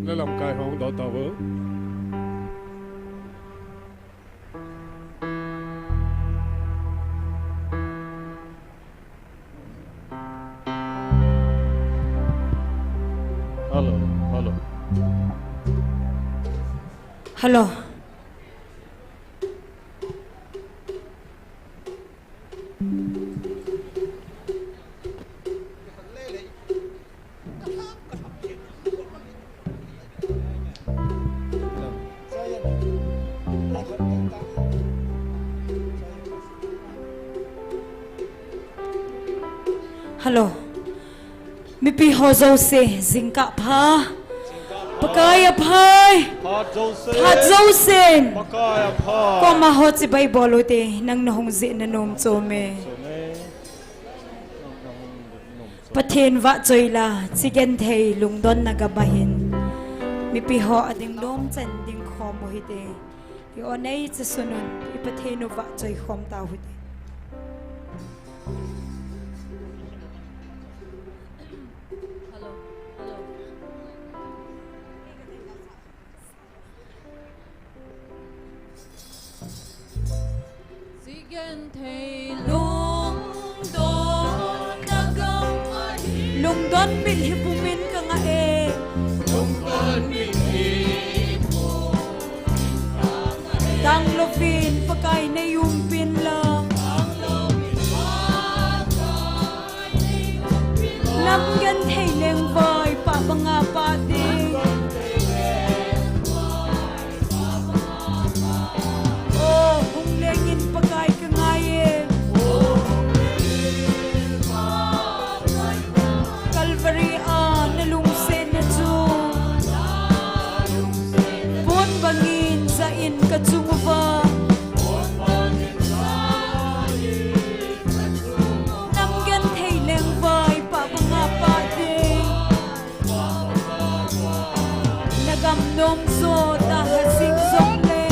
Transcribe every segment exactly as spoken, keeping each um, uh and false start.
Lamkai hung dou tauve. Hello, hello. Hello. Hello. Mipi ho jouse, jingkah pha. Pakai aphai. Phat jousen. Pakai aphai. Koima ho chibai bol ute, nang nahung jeh nanom chom e. Pathen vahchoi la, chi genthei lungdonna gam ahin. Mipi ho ading nom chan ding khom u hite. I-o nei chasun un, i Pathen u vahchoi khom tau hite. Hello, hello. Chi genthei lungdonna gam ahi. Lungdon mit hi pumin ka ngah e. Lungdon mit hi pumin ka ngah e. Tanglouvin Pakai nei umpin lang. Nam genthei lengvai pah banga pah ding. O, hung lengin Pakai ka ngai e. Calvary a na lungsetna chu pon bangin jah in ka chung uva. Nam genthei lengvai pah banga pah ding. Na gam nom jo ta ha jing jongle.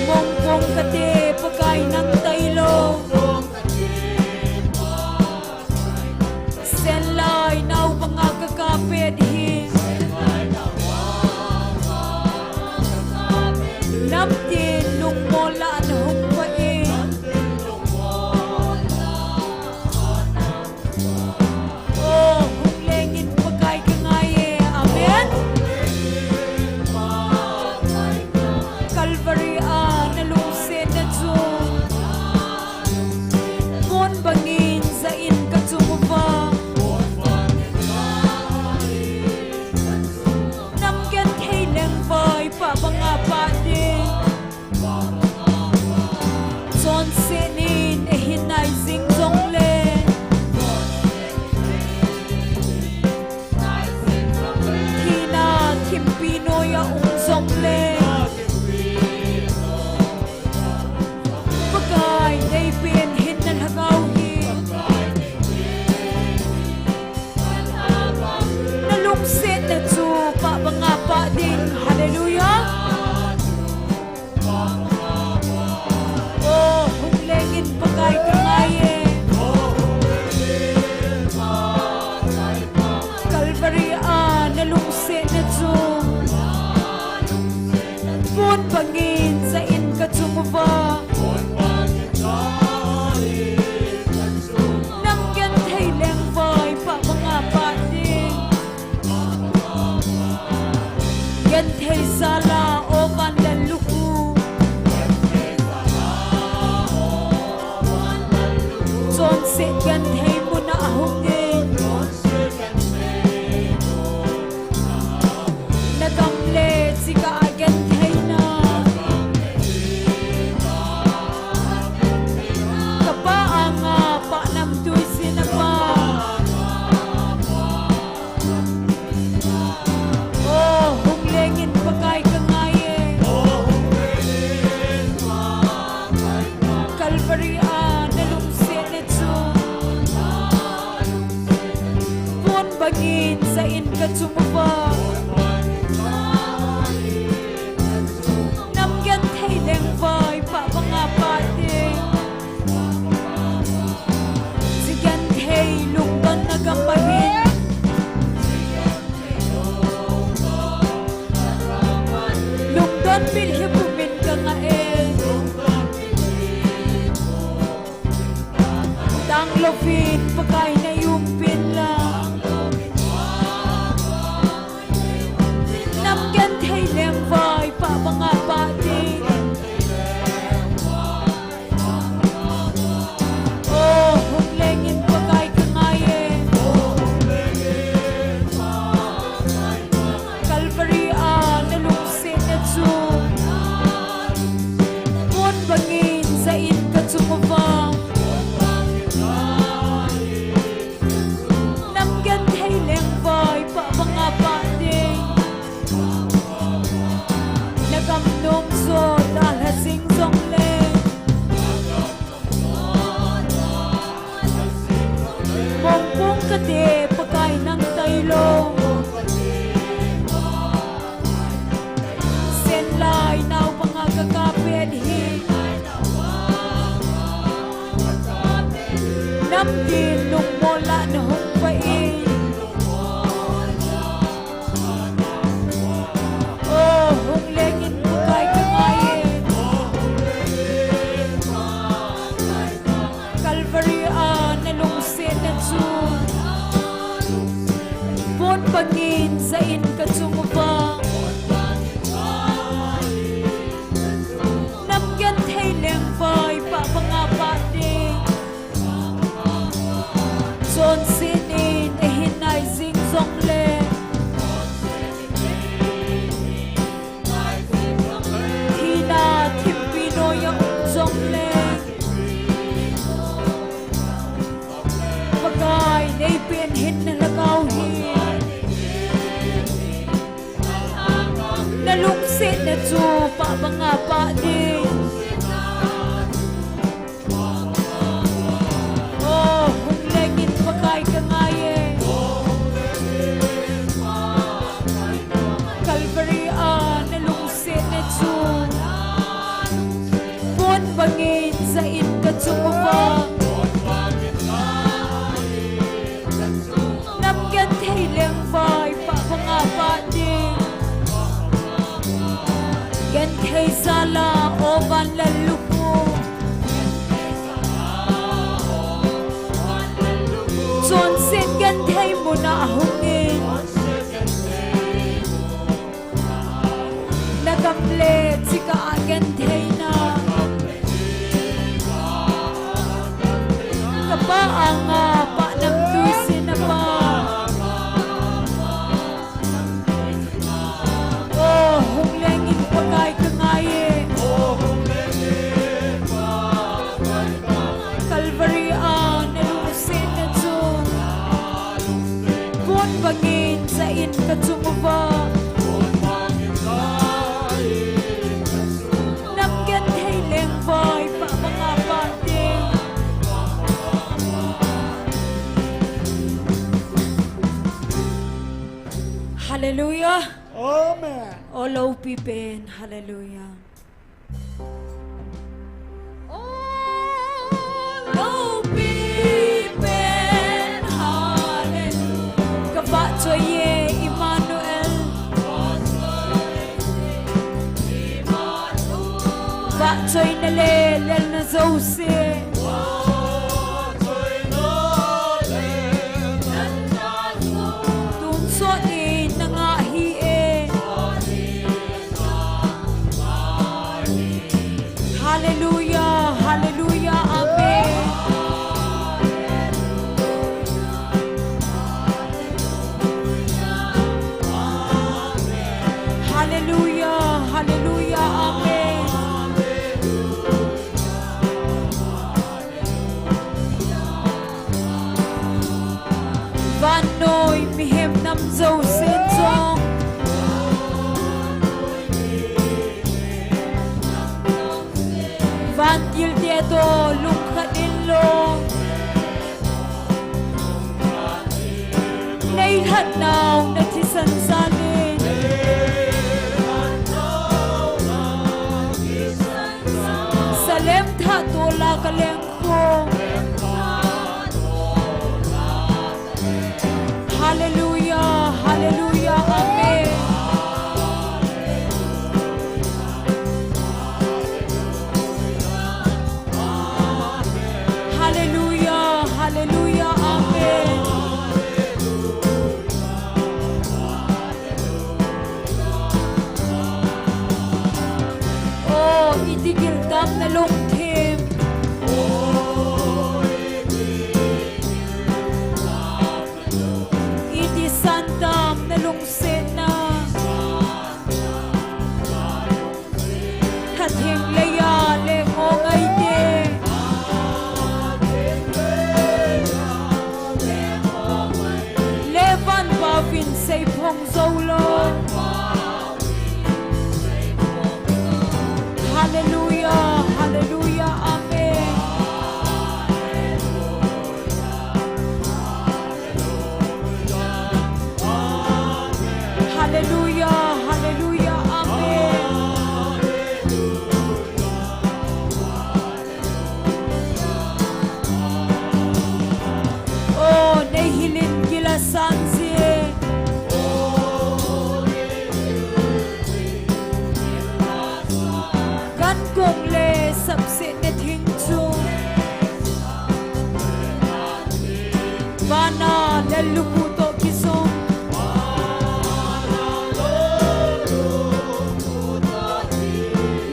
Mongpong kate Pakai nang tailou. Senlai nao banga ka kapet hi. Namtin lungmol a na hung pah e. O, hung lengin Pakai ka ngai e. Amen. Calvary a na lungsetna chu pon bangin jah in ka chung uva. Nam genthei lengvai pah banga pah ding. Chonset nin eihin nai jing jongle. Thina thimpi noiya um jongle. Pakai nei pen hinna lhagao hi. Na lungsetna chu pah banga pah ding. Hallelujah. O, hung lengin Pakai ka ngai e. Calvary a na lungsetna chu pon bangin jah in ka chung uva. Nam genthei lengvai pah banga pah ding. Genthei jal a o vanlal lukhu. Chonset genthei mun a ahung in. Na gam le chika a gentheina. Ka pa anga pah namtui sina pa. O, hung lengin Pakai ka ngai e. Calvary a na lungsetna chu pon bangin jah in ka chung uva. Nam genthei lengvai pah banga pah ding. Chi genthei lungdonna Pakai na umpi inlang. Nam genthei lengvai pah banga pah ding. O, hung lengin Pakai ka ngai e. Calvary a na lungsetna chu pon bangin ja in ka chung uva. Nam genthei lengvai pah banga pah ding. Na gam nom jo dalha jing jongleng, mongpung kate Pakai nang tailou. Senlai nao banga ka kap pet hi. Namtin lungmol lah na hung pah in. O, hung lengin Pakai ka ngai e. Calvary a na lungsetna chu pon bangin ja in ka chung uva. Nam genthei lengvai pah banga pah ding. Chonset in ahin nai jing jongleng, thina thimpi noiya um jongleng, Pakai nei pen hin na lhagao hi. Na lungsetna chu pah banga pah ding. O, hung lengin Pakai ka ngai e. Calvary a na lungsetna chu pon bangin ja in ka chung uva. Nam genthei lengvai pah banga pah ding. Genthei jal a o van lallupu, chonset genthei mun a hung in. Na gam le chika a gentheina, ka Pa anga pah nam tuisin a Pa. O, hung lengin Pakai ka ngai e. Calvary a na lungsetna chu pon bangin ja in ka chung uva. Nam genthei lengvai pah banga pah ding. Hallelujah. Amen. O loupi pen, hallelujah. O loupi pen, hallelujah. Ka vahchoi e, Emmanuel. Vahchoina le lelna jouse. Tonsot in na ngah hi e. Hallelujah, hallelujah, amen. Hallelujah, hallelujah, amen. Vannoi mihem nam jousen jong, vantil te toh lungkhat in lou, nei lhatnau na thisan jal in, Salem thah toh la ka leng Hallelujah, hallelujah, amen. Hallelujah, hallelujah, lungthim. Iti santam na lungsetna. Thatheng leiya le ngo ngaite. Le van pavin seiphong zoulou. Hallelujah, hallelujah, amen. Hallelujah, hallelujah, amen. O, neihilin gila sangje. Gankong le sapsetna thing chu. Vana lel lukhu toh kijong.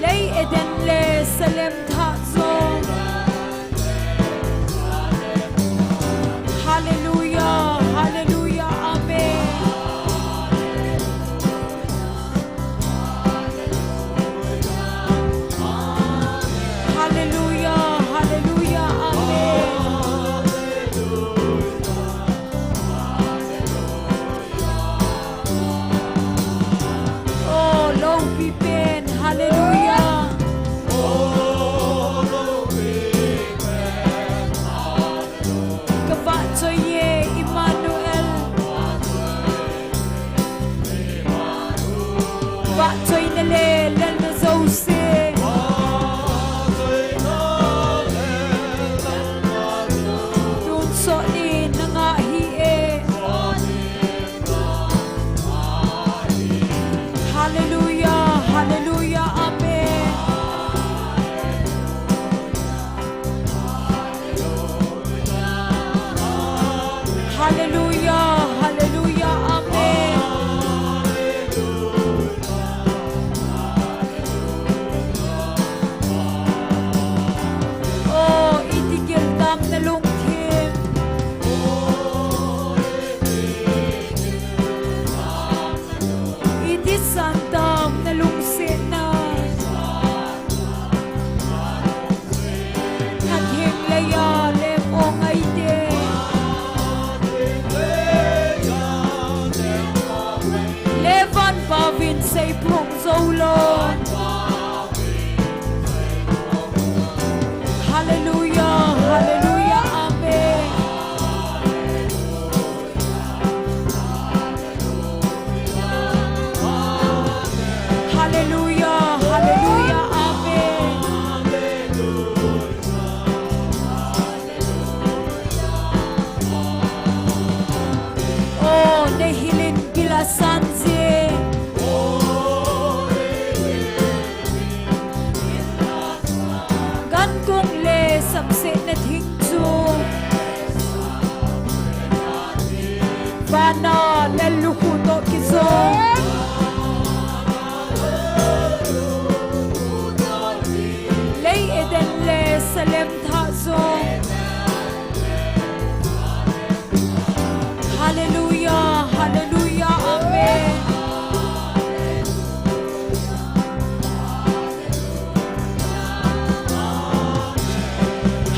Lei Eden le Salem thah jong. Hallelujah, hallelujah, amen. Hallelujah, hallelujah, amen. O, loupi pen, hallelujah. Ka vahchoi e, Emmanuel. Vahchoina le lalna jouse. Tun sot in na ngah hih e. Hallelujah, hallelujah, amen. Hallelujah, hallelujah, amen. O, iti gel tam na lungthim. Iti san tam na lungsetna. Thatheng leiya le ngo ngaite. Le van pavin seiphong zoulou. Hallelujah, hallelujah, amen. Hallelujah, hallelujah, amen. O, neihilin gila sangje. Gankong le sapsetna thing chu. Vana lel lukhu toh kijong. Lei Eden le Salem thah jong. Hallelujah, hallelujah, amen.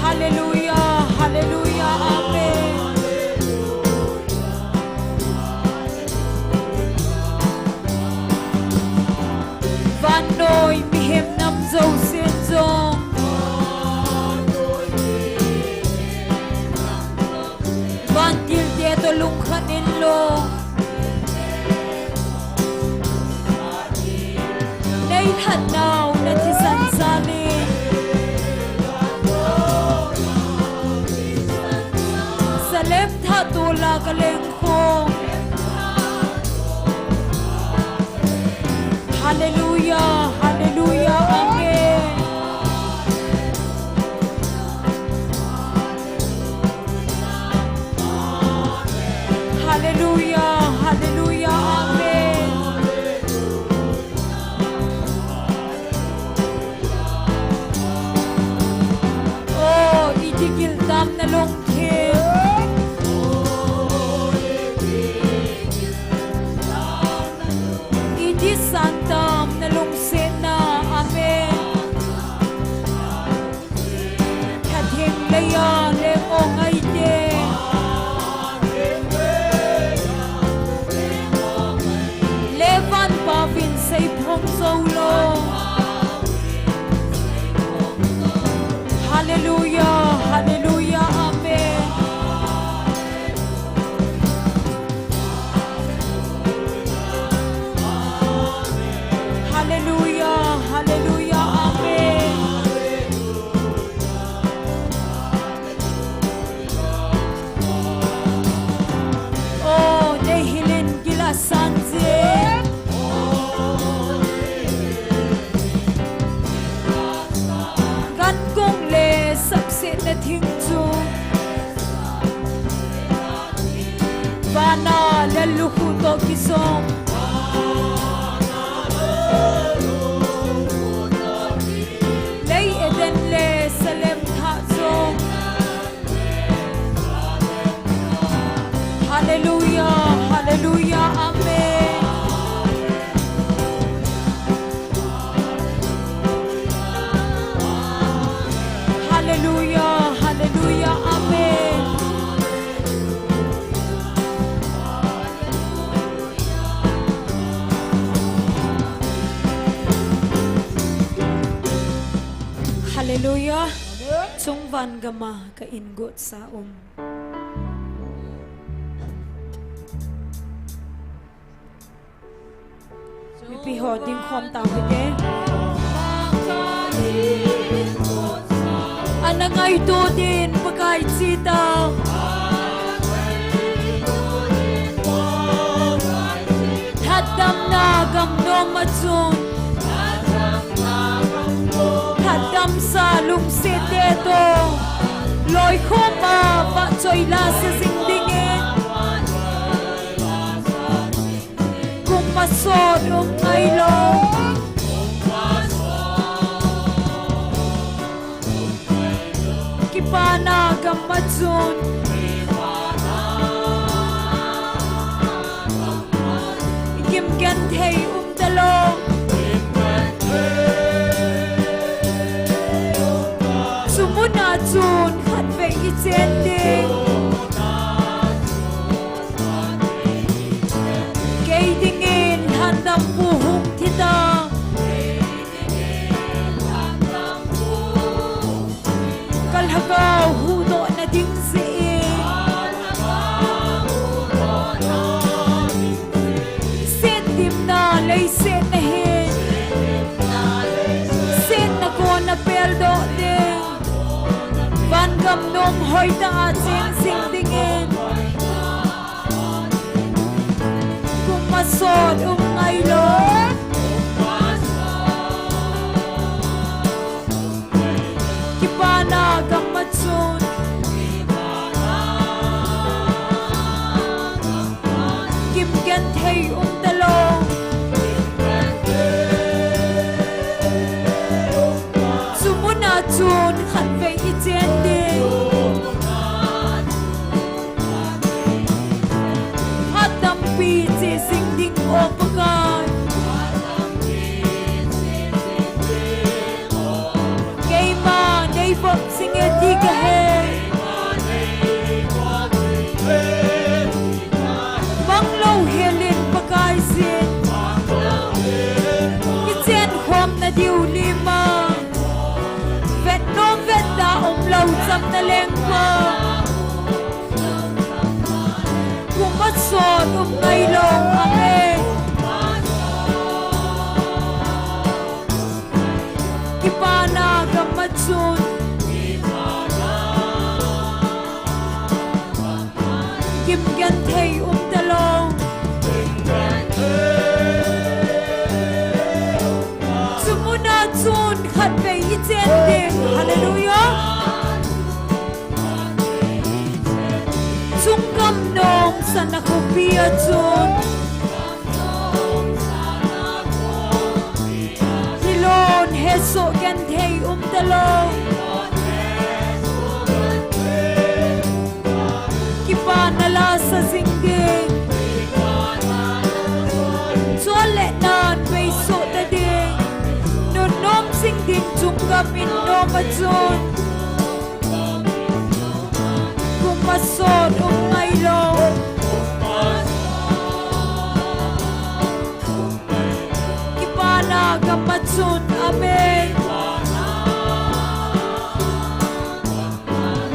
Hallelujah, hallelujah, amen. Vannoi mihem nam jousen jong. Vantil te toh lungkhat inlang. Nei lhatnau na thisan jalin. Salem thah tola ka lengkhom. Hallelujah, hallelujah, amen. Hallelujah, hallelujah, amen. Na lel lukhuh toh kijong. Lei Eden le Salem thah jong. Hallelujah, hallelujah, amen. Hallelujah, hallelujah, amen. Hallelujah. Amen. Chungvan gama ka ingot sa um. Mipi ho ding khom tau hite. Ana ngaito din Pakai chi tau. Lhatdamna gamnom a chun, lhatdamsa lungset te toh loikhom a vahchoi lasa jing dingin. Kum masot um ngailou. Kipana gam a chun gimgenthei um talou. Chumuna chun khatvei ichen ding. Kei dingin lhandampu hung thi ta. Ka lhagao huhdohna ding jeh in. Setdimna leiset na hin. Setna kona peldoh ding. Van gam nom hoitah a cheng jing dingin. Kum masot um ngailou. Kipana gam a chun gimgenthei um talou. Chumuna chun khatvei ichen ding. Phat tampi che jing ding, O Pakai. Keima nei vop jing e ti ka he. Manglou helin Pakaiyin. Kichen khomna diu lima. Vet nom vet da umlou chamna lengpa. Kum masot um ngailou, amen. Kipana gam a chun gimgenthei um talou. Chumuna chun khatvei ichen ding. Hallelujah. Chunggam nom sana khopi a chun thilon hesoh genthei um talou. Kipana lasa jing ding. Chule nan vei soh ta ding. Nunnom jing ding chunggam in nom a chun kum masot um ngailou. Kipana gam a chun, amen.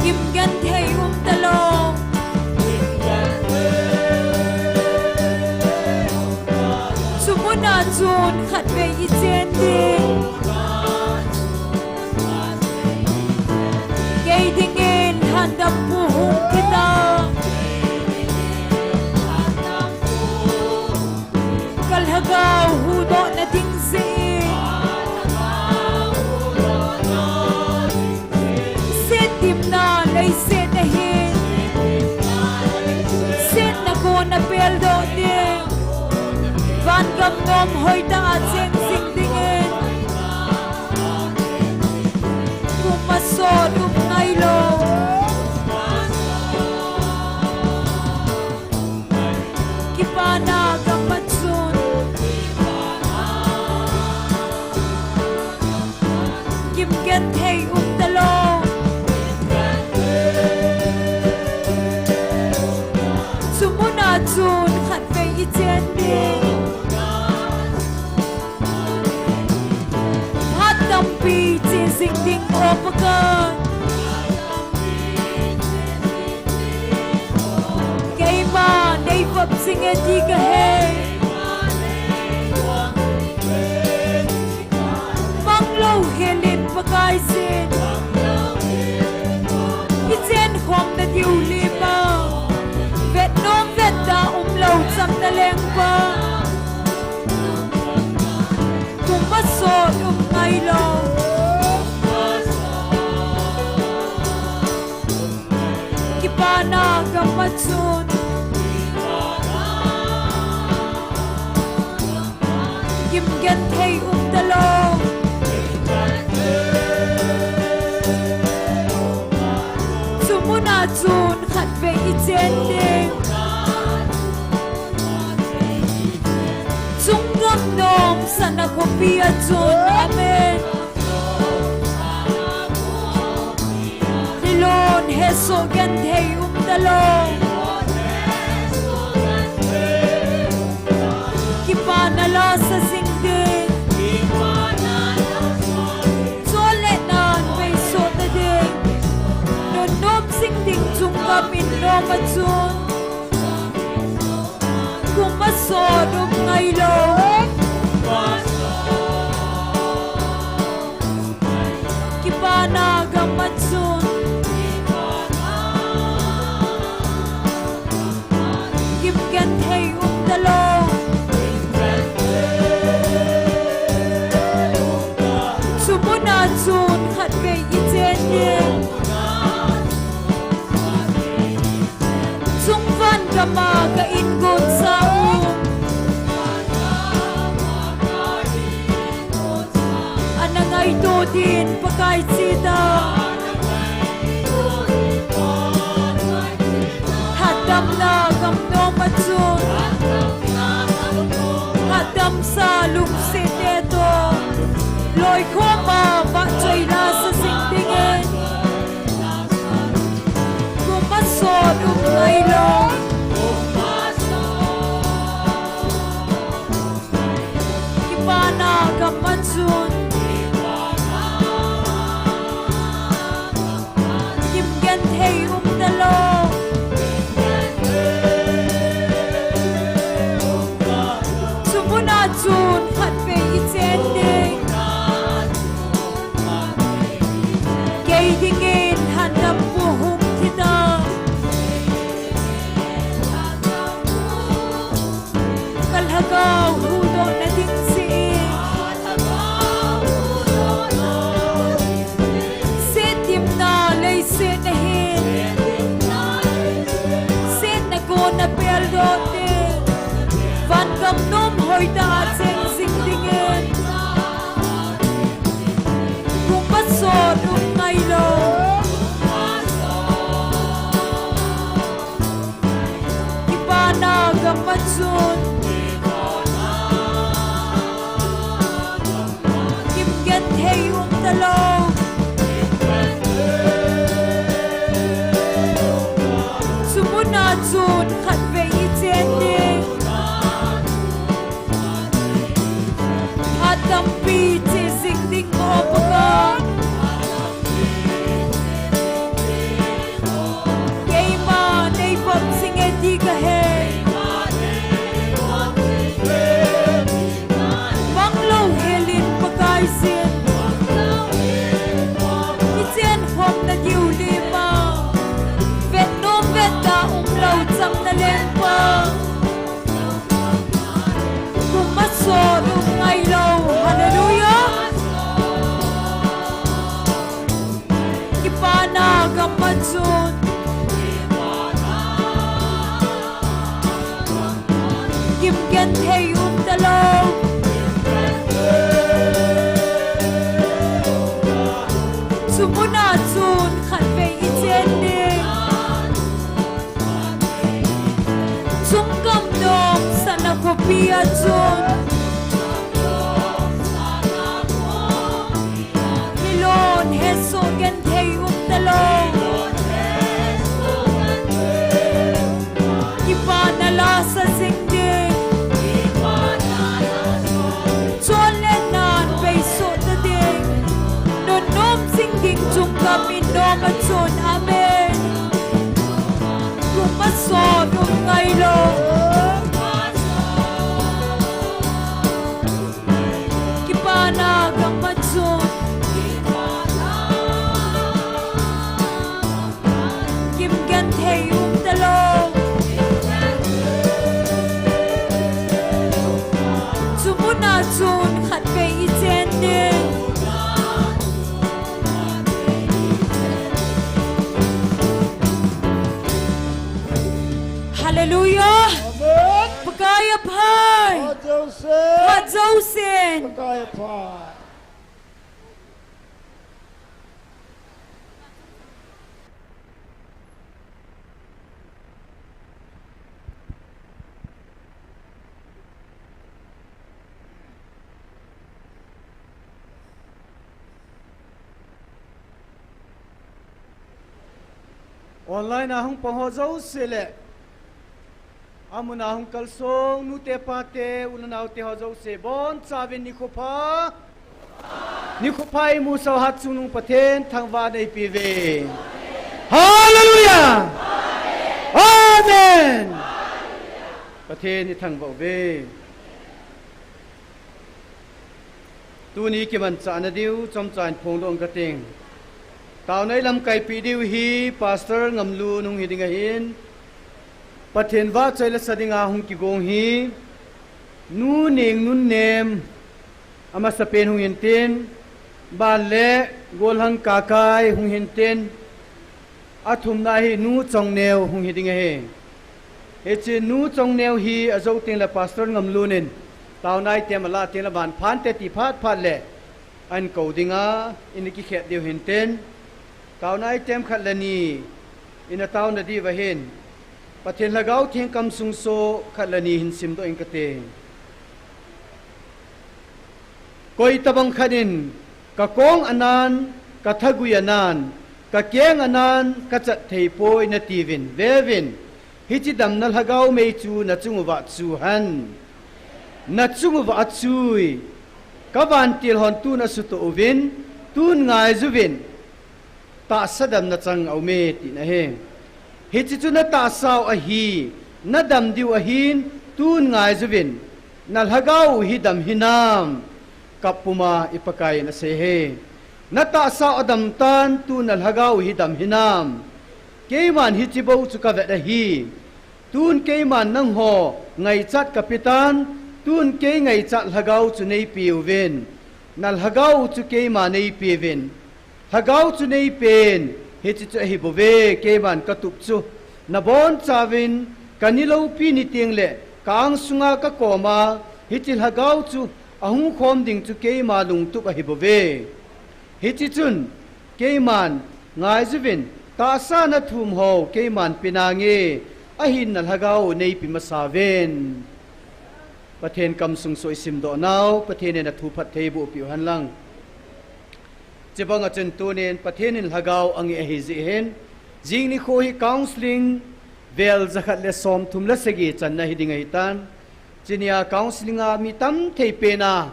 Gimgenthei um talou. Chumuna chun khatvei ichen ding. Kei dingin lhandampu hung thi ta. Ka lhagao huhdohna ding jeh in. Setdimna leiset na hin. Setna kona Nom hoitah a cheng jing dingin. Kum masot um ngailou. Kipana gam a chun gimgenthei um talou. Chu muna chun khatvei i chen ding. Phat tampi che jing ding, O Pakai. Keima nei vop jing e ti ka he. Mang louhel in Pakaiyin. I chen khom na diu lima. Vet nom vet da um lou cham na leng pa. Kum masot um ngailou. Kipana gam a chun gimgenthei um talou. Chu muna chun khatvei i chen ding. Chunggam nom sana khopi a chun. Amen. Lilon hesoh genthei um talou. Kipana la sa jing ding. Chol le nan vei sot na ding. Nunnom jing ding chunggam in nom a chun. Kum masot um ngailou. Kipana gam a chun gimgenthei um talou. Chu muna chun khatvei i chen ding. Chungvan gam a ka ingon sa u. Ana ngaito din Pakai chita. Hatdamna gam nom a chun. Hatdamsa lungset te toh. Loikhom a vahchoi la sa jing dingin. Kum masot um ngailou. Kipana gam a chun gimgenthei um talou. Chu muna chun khatvei i chen ding. Kei dingin hatdampu hung thi ta. Ka lhagao huhdoh na ding seh. Setdimna leiset na hin. Setna kona peldoh te. Vangam nom hoitah a cheng jing dingin. Kum masot um ngailou. Kipana gam a chun gimgenthei um talou. Chu muna chun khatvei i chen ding. Hatdampi che jing ding, O Pakai. Keima nei vop jing e ti ka he. Mang louhel in Pakaiyin. I chen khom na diu lima. Vet nom vet da um lou cham na leng pa. Kum masot um ngailou. Hallelujah. Kipana gam a chun gimgenthei um talou. Chungkam nom sana khopi a chun, milon hesoh genthei um talou, kipana la sa jing ding, chonle nan beisoh ta ding, nunnom jing ding chungkam in nom a chun. Amen. Kum a sot um ngailou, kipana gam a chun, kim genthei um talou, chu mun a chun khatvei i chen ding. Hallelujah. Amen. Pakai aphai. Phat jousen. Phat jousen. Pakai aphai. Online a hung pang ho jouse le, amun a hung kalsong nute pate, u le naote ho jouse, bonchauvin nikho pha. Nikho pha i musah hat chungnung Pathen thangvah in eipe uve. Hallelujah! Amen! Pathen i thangvah uve. Tuni kimanchahna diu chomcha in phongdoh inge kati. Taona i lamkaipi diu hi Pastor Ngamlun hung hi ding ahin, Pathen vahchoi le sa dinga hung kigong hi Nu Nengnunnem, amasapen hung hintin, ban le Golhang Kakai hung hintin, athumna hi Nu Chongneo hung hi ding ahi. Hiche Nu Chongneo hi ajou tengle Pastor Ngamlun in taona item alah tengle van phante ti phat phat le ahin kou dinga, ina kikhet diu hintin, taona item khat le ni ina taona diuva hin, Pathen Lhagao Theng kamsung so khat le ni hin simdoh inge kati. Koitabang khat in, kakong anan, kathagui anan, kakeng anan, kachat theipoi natiuvin, veuvin, hiche damna lhagao mei chu nachung uva achu hen. Nachung uva achui, kavantil hon tun asutoh uvin, tun ngaijuvin, tahsa damna chang aume tina ahi. Hiche chu natahsau ahi, nadam diu ahin, tun ngaijuvin, nalhagao u hi dam hinam, kap puma i Pakaiyin asei ahi. Natahsau adam tan, tun nalhagao u hi dam hinam. Keiman hiche bou chu kavet ahi. Tun keiman nangho ngaichat kapetan, tun kei ngaichat lhagao chu neipeuvin. Nalhagao u chu keima neipeuvin. Lhagao chu neipen, hiche chu ahibouve, keiman katup chu. Nabonchauvin, kani loupi ni tengle, ka angsunga kakoma, hiche lhagao chu ahung khom ding chu keima lungtup ahibouve. Hiche chun, keiman, ngaijuvin, tahsa nathum ho, keiman penange, ahin nalhagao u neipe masauvin. Pathen kamsung so isimdoh nau, Pathen in athu phattheiboh peh u henlang. Chubanga chun tunin Pathen in lhagao ange ahijeh hin, jing nikho hi counselling vel jakhat le somthum le sagi channa hi ding ahitan. Chunia counselling a mi tamthei pena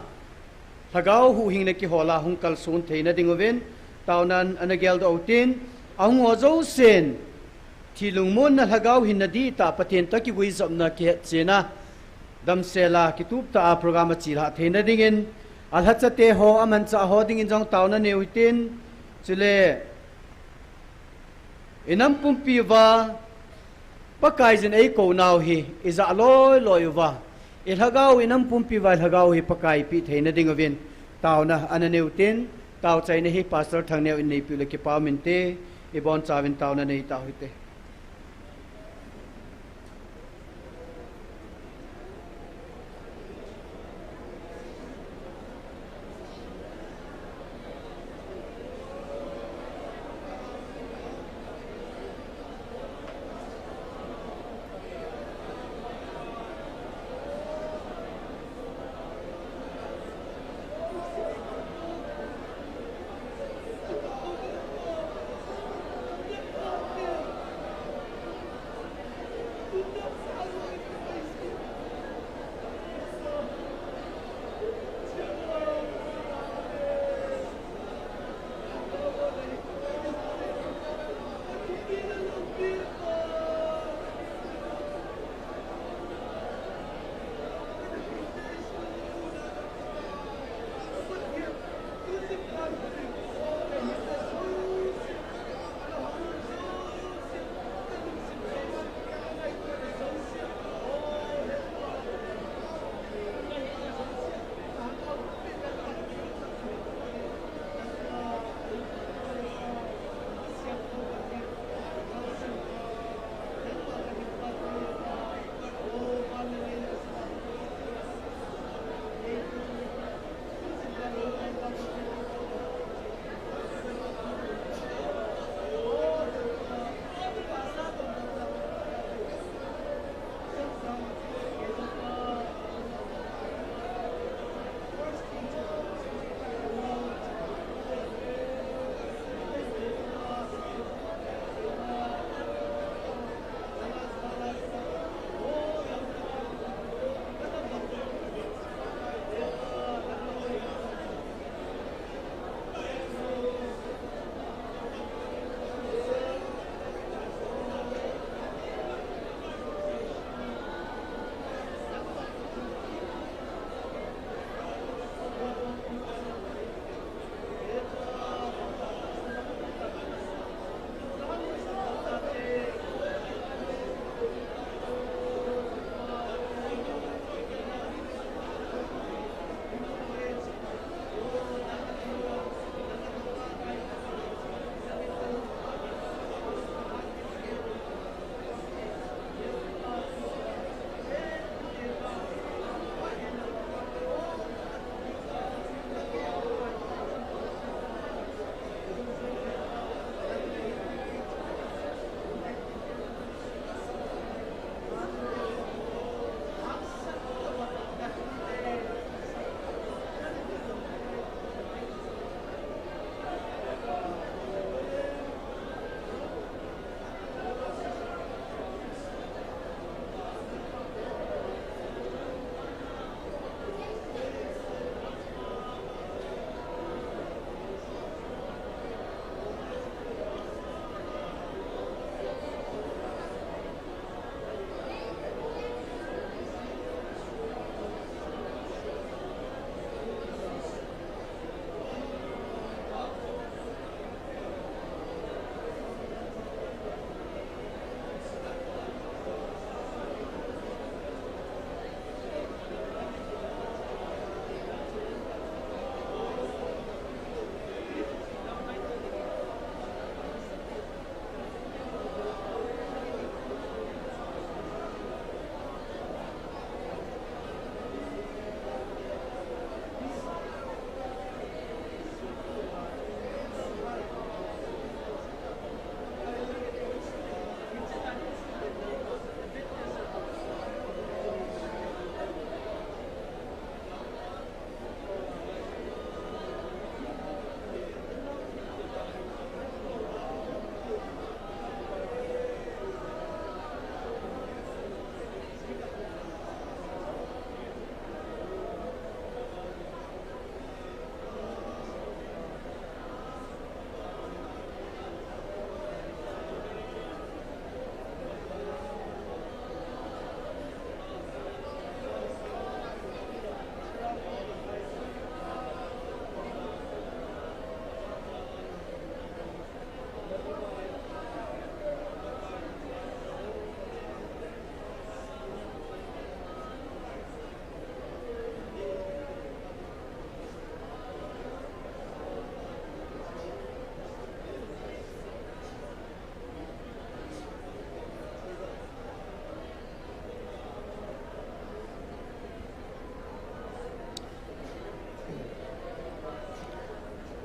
lhagao huhhingna kihola hung kalson theina dinguvin, taonan ana geldoh utin, ahung ho jousen, thi lungmonna lhagao hinna dihtah Pathen toh kiguijopna kihetchenna, damsela kituptah a program achilhah theina dingin, alhachate ho, amanchah ho dingin jong taona neiutin, chule inam pumpi uva Pakaiyin eikou nau hi ijah loi loi uva, ilhagao, inam pumpi uva ilhagao hi Pakai peh theina dinguvin, taona ana neiutin, taochaina hi Pastor Thangneo in neipeh ule kipa uminte, ibonchauvin taona neitau hite.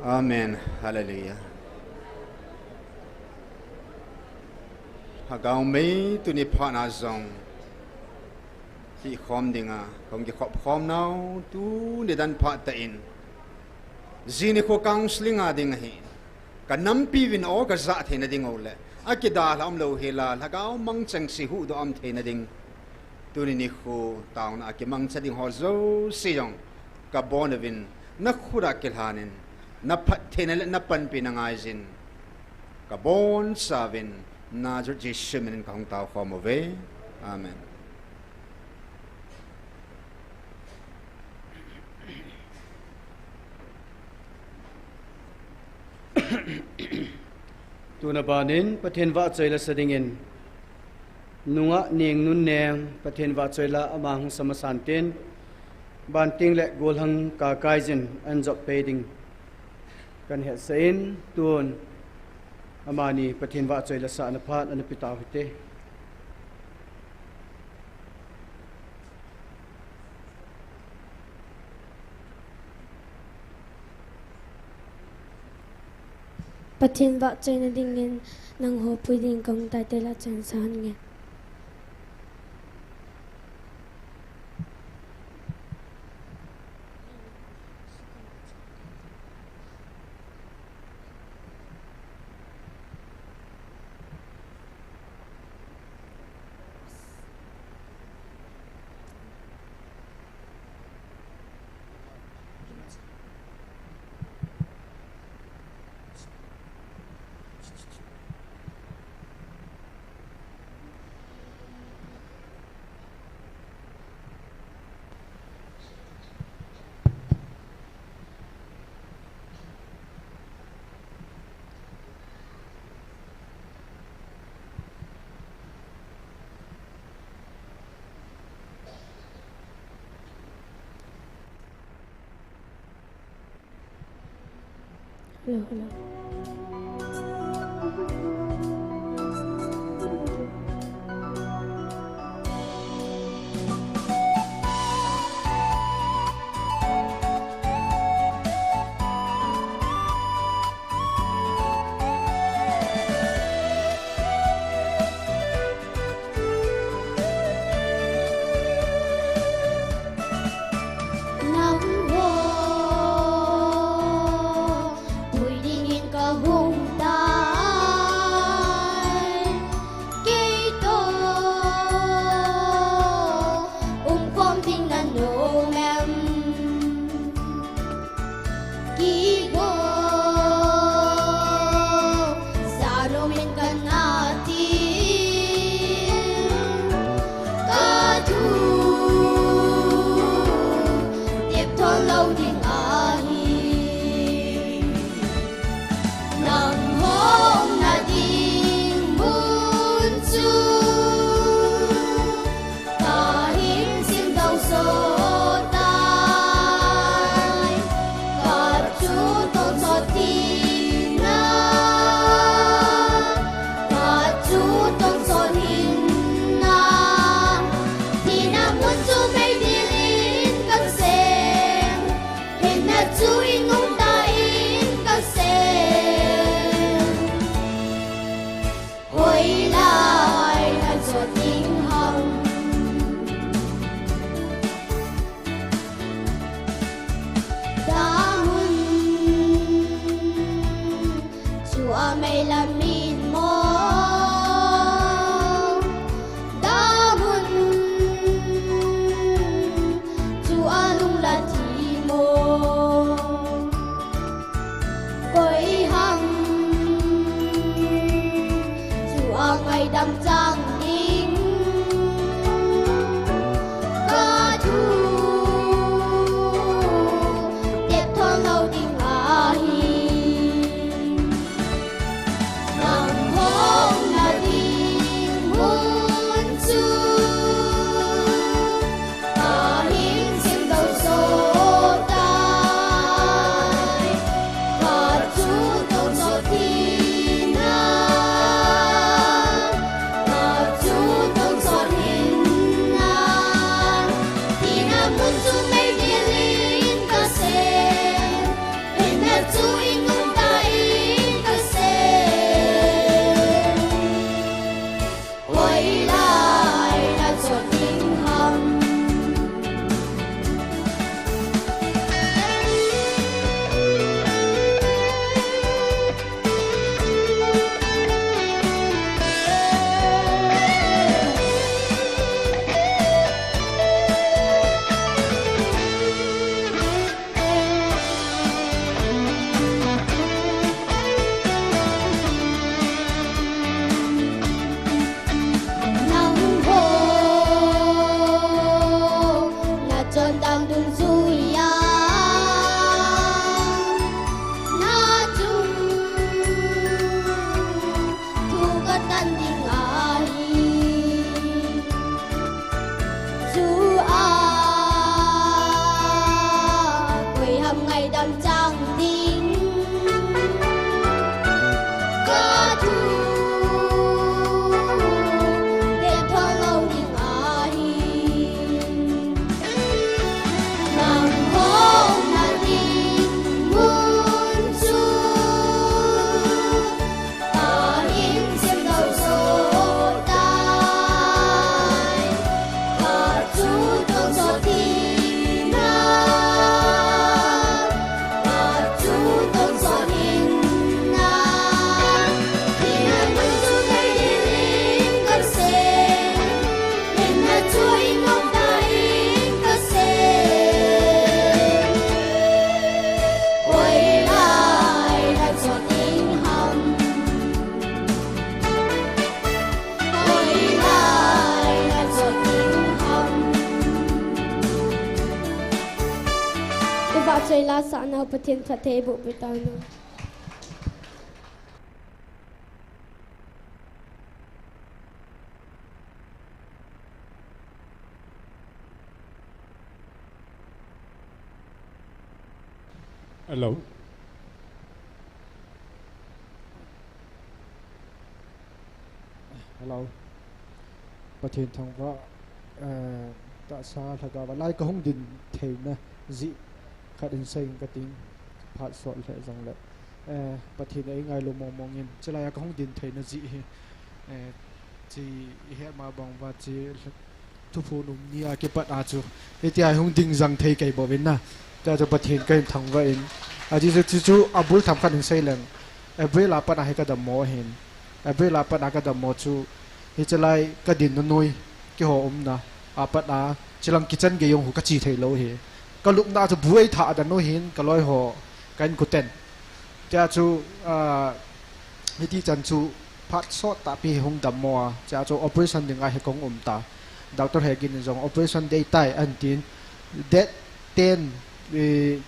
Amen. Hallelujah. Lhagao mei tuni phat a jong kikhom dinga, kong kikhop khom nau tuni dan phat ta in. Jini kho counseling a ding ahi. Ka nampi vin o ka ja theina ding o le. A kidalha um lou hi la, lhagao mang cheng si hu do am theina ding. Tuni ni khu tauna a kimangcha ding ho jouse jong ka bon uvin na khut a kilhan in, na phattheina le na panpina ngaijin ka boncha uvin Nazareth Jesu min in ka hung tao khom uve. Amen. Tuna banin Pathen vahchoi la sa dingin, nungah Neng Nunneng Pathen vahchoi la ama hung sa masan tin, banting le golhang kakaijin an jop pei ding kan hetsah in, tun amani Pathen vahchoi la sahna phat ana pe tau hite. Pathen vahchoina dingin nangho pui ding kahung tai te la chan san nge. Hello, hello. Nangho pui dingin Seila sahna Pathen phatthei boh peh tauhen. Hello. Hello. Pathen thangvah, eh, tahsa lhagao a lai kahung din theina jeh khat in sei inge kating, phat sot lheh jongle, eh, Pathen in eingailu mong mong in, chulai a kahung din theina jeh hi, eh, chi ihet ma bang uva chi Thuphon um ni a kipat a chu, hitia hung ding jang thei kei bouvin na. Tia chu Pathen kahin thangvah in. Ajeh chu, chu, chu abul themkhat in sei leng, April a pat a hi kadammo ahin. April a pat a kadammo chu, hiche lai kadinna noi, keiho umna a pat a, chulang kitchen gei jong hu kache thei lou hi. Kalupna chu bu eitha dan u hin, kaloi ho, ka inkoten. Tia chu, ah, hiti chan chu phat sot tahpi hung dammo a, tia chu operation dinga hi kahung um ta. Doctor Hegin in jong operation date tai ahin tin, date ten, eh,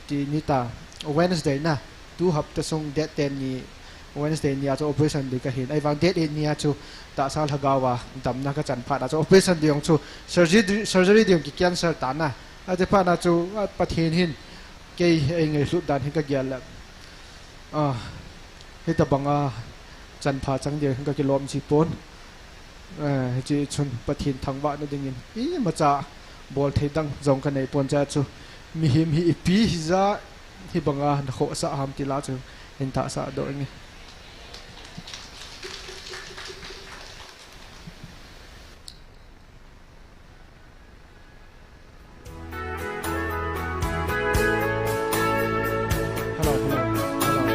ti ni ta, Wednesday na, tu hapta sung date ten ni, Wednesday ni a chu operation ding kahin. Ahivang date eight ni a chu tahsa lhagao a damna kachan phat a chu operation ding jong chu surgery, surgery ding jong ki cancel ta na. Ati phat na chu, ah, Pathen hin kei eingailut dan hin kagel le. Ah, hitabanga chanpha chang ding kakilom ji pon. Eh, hiche chun Pathen thangvahna dingin imacha bol thei dang jong kanei pon, tia chu mihem hi ipi hija hibanga nakhohsah ham ti la chu hin tahsa doh inge. Hello, hello, hello,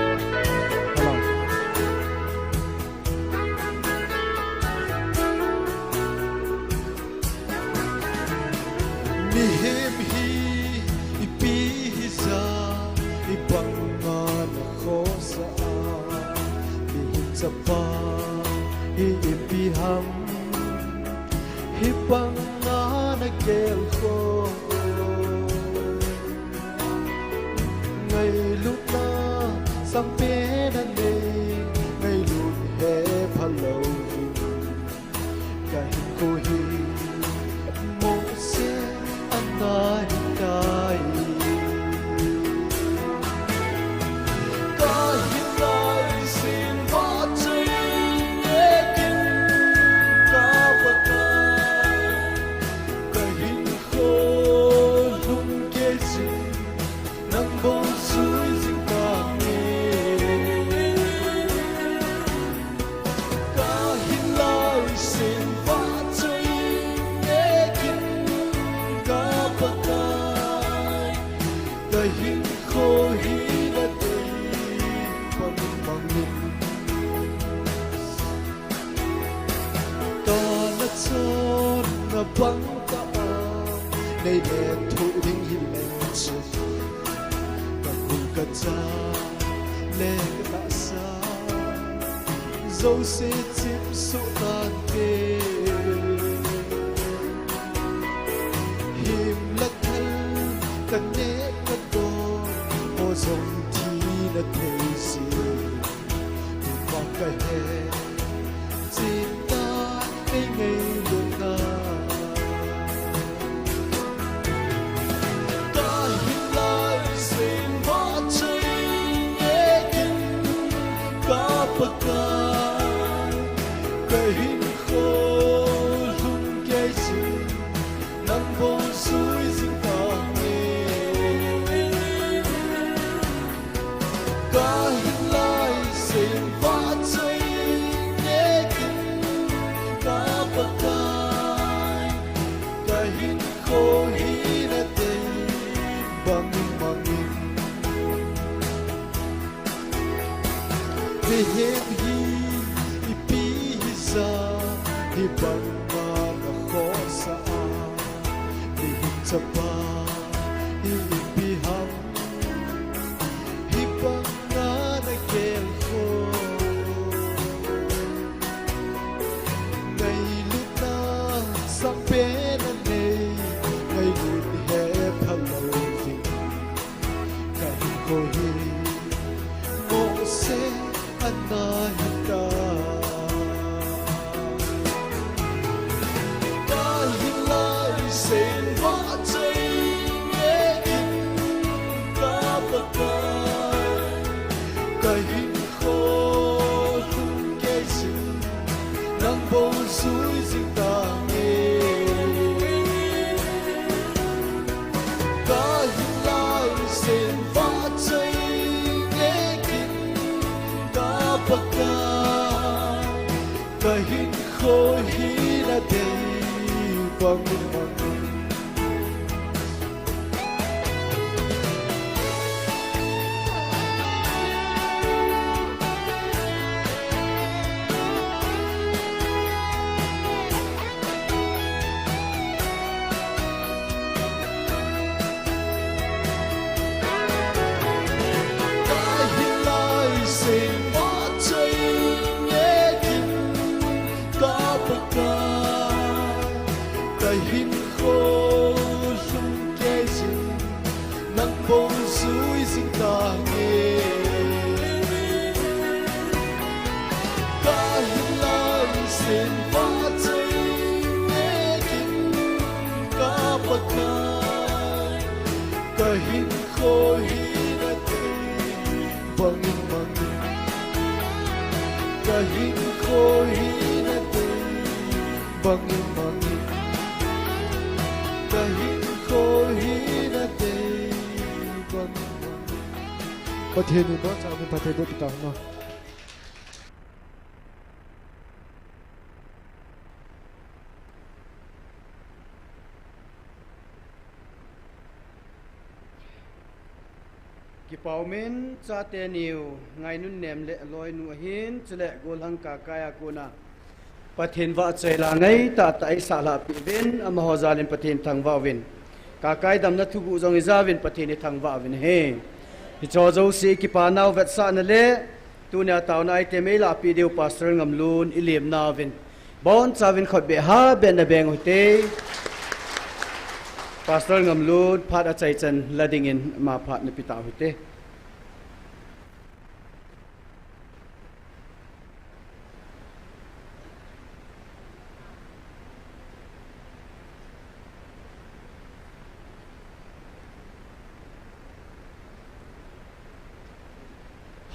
hello. Mihem hi ipi hija, ibanga nakhohsah a, mihem chapa hi ipi ham, hibanga nagelkhoh. Ngailutna sangpen anei, ngailut hi phalou vin. Kahinkho hi mohseh ana hitai. Kahin laiset vahchoi nge kin ka Pakai. Kahinkho lhung kei jin, nang bou jui jing tange. Kahin laiset vahchoi nge kin ka Pakai. Kahinkho hi nadei bang bangin. Kana chonna bang tah a, nei lethuh ding hileng chun, kakul kacha le katahsa jouse chimsoh tante. Himlak thal kaneh kadon, mo jong thina thei jeh. Tua kahe, chita nei ngailutna. Kahin laiset vahchoi nge kin ka Pakai. Kahinkho lhung kei jin, nang bou jui jing tange. Kahin laiset vahchoi nge kin ka Pakai. Kahinkho hi nadei bang bangin. Mihem hi ipi hija, hibanga nakhohsah a, mihem chapa hi ipi ham, hibanga nagelkhoh. Ngailutna sangpen anei, ngailut hi phalou vin. Bangin, bangin. Ka hinlai sen vachai nge kin ka Pakai, ka hinkho lhung kei jin, nang bou jui jing tange. Ka hinlai sen vachai nge kin ka Pakai, ka hinkho hina tei bangin, bangin. Ka hinkho hina tei bangin, bangin. Ka hinkho hina tei bangin, bangin. Pathen in abonchauvin phatthei boh peh tahen. Kipa umin, chate niu Ngainunnem le aloinu ahin, chule gollhang Kakai a kona Pathen vahchoi la ngaitah tah eisah lhah peh uvin, amaho jalin Pathen thangvah uvin. Kakai damna thuguh jong ijauvin Pathen ithangvah uvin ahi. Hicheho jouse ikipa nau vetsahna le tunia taona item eilahpeh diu Pastor Ngamlun ilemna uvin, bonchauvin khutbeh habeh in nabeng uhite. Pastor Ngamlun phat achaichan la dingin ama phat napeh tau hite.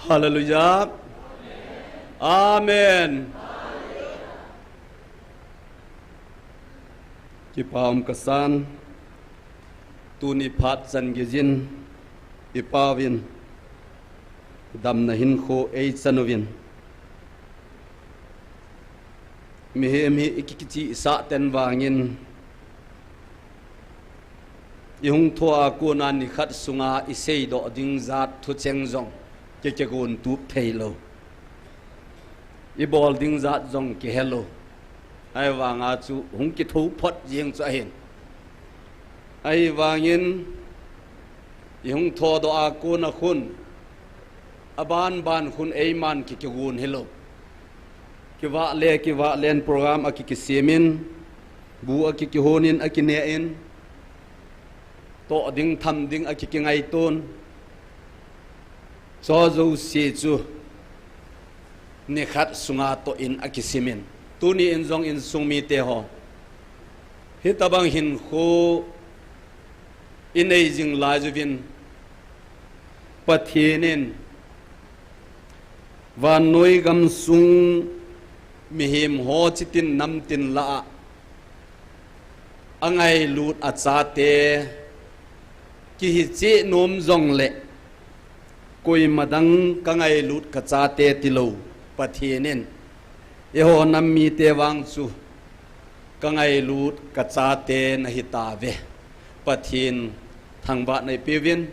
Hallelujah. Amen. Kipa um kasan, tuni phat chan geiyin ipauvin damna hinkho eichan uvin, mihem hi iki, ikichihsah ten vangin, ihung thou a kona nikhat sunga iseidoh ding jat thucheng jong ki, kigon tup theilou, ibol ding jat jong kihelou. Ahivanga chu hung kithou phot jeng chu ahin. Ahivangin ihung thoudoh a kona khun, aban ban khun eiman ki, kigon hilou. Kivah le kivah len program aki, kisemin, bu aki, kihonin, akinein, toh ding tham ding aki, kingaiton, chujouse chu nikhat sunga toh in akisimin. Tuni in jong insung miteho, hitobang hinkho inei jing laiyuvin, Pathen in vannoi gamsung mihemho chitin namtin lah a angailut achate kihicheh nom jongle, koima dang kangailut kachate tilou Pathen in, eiho nam mite vang chu kangailut kachate nahitauve. Pathen thangvahna eipeuvin.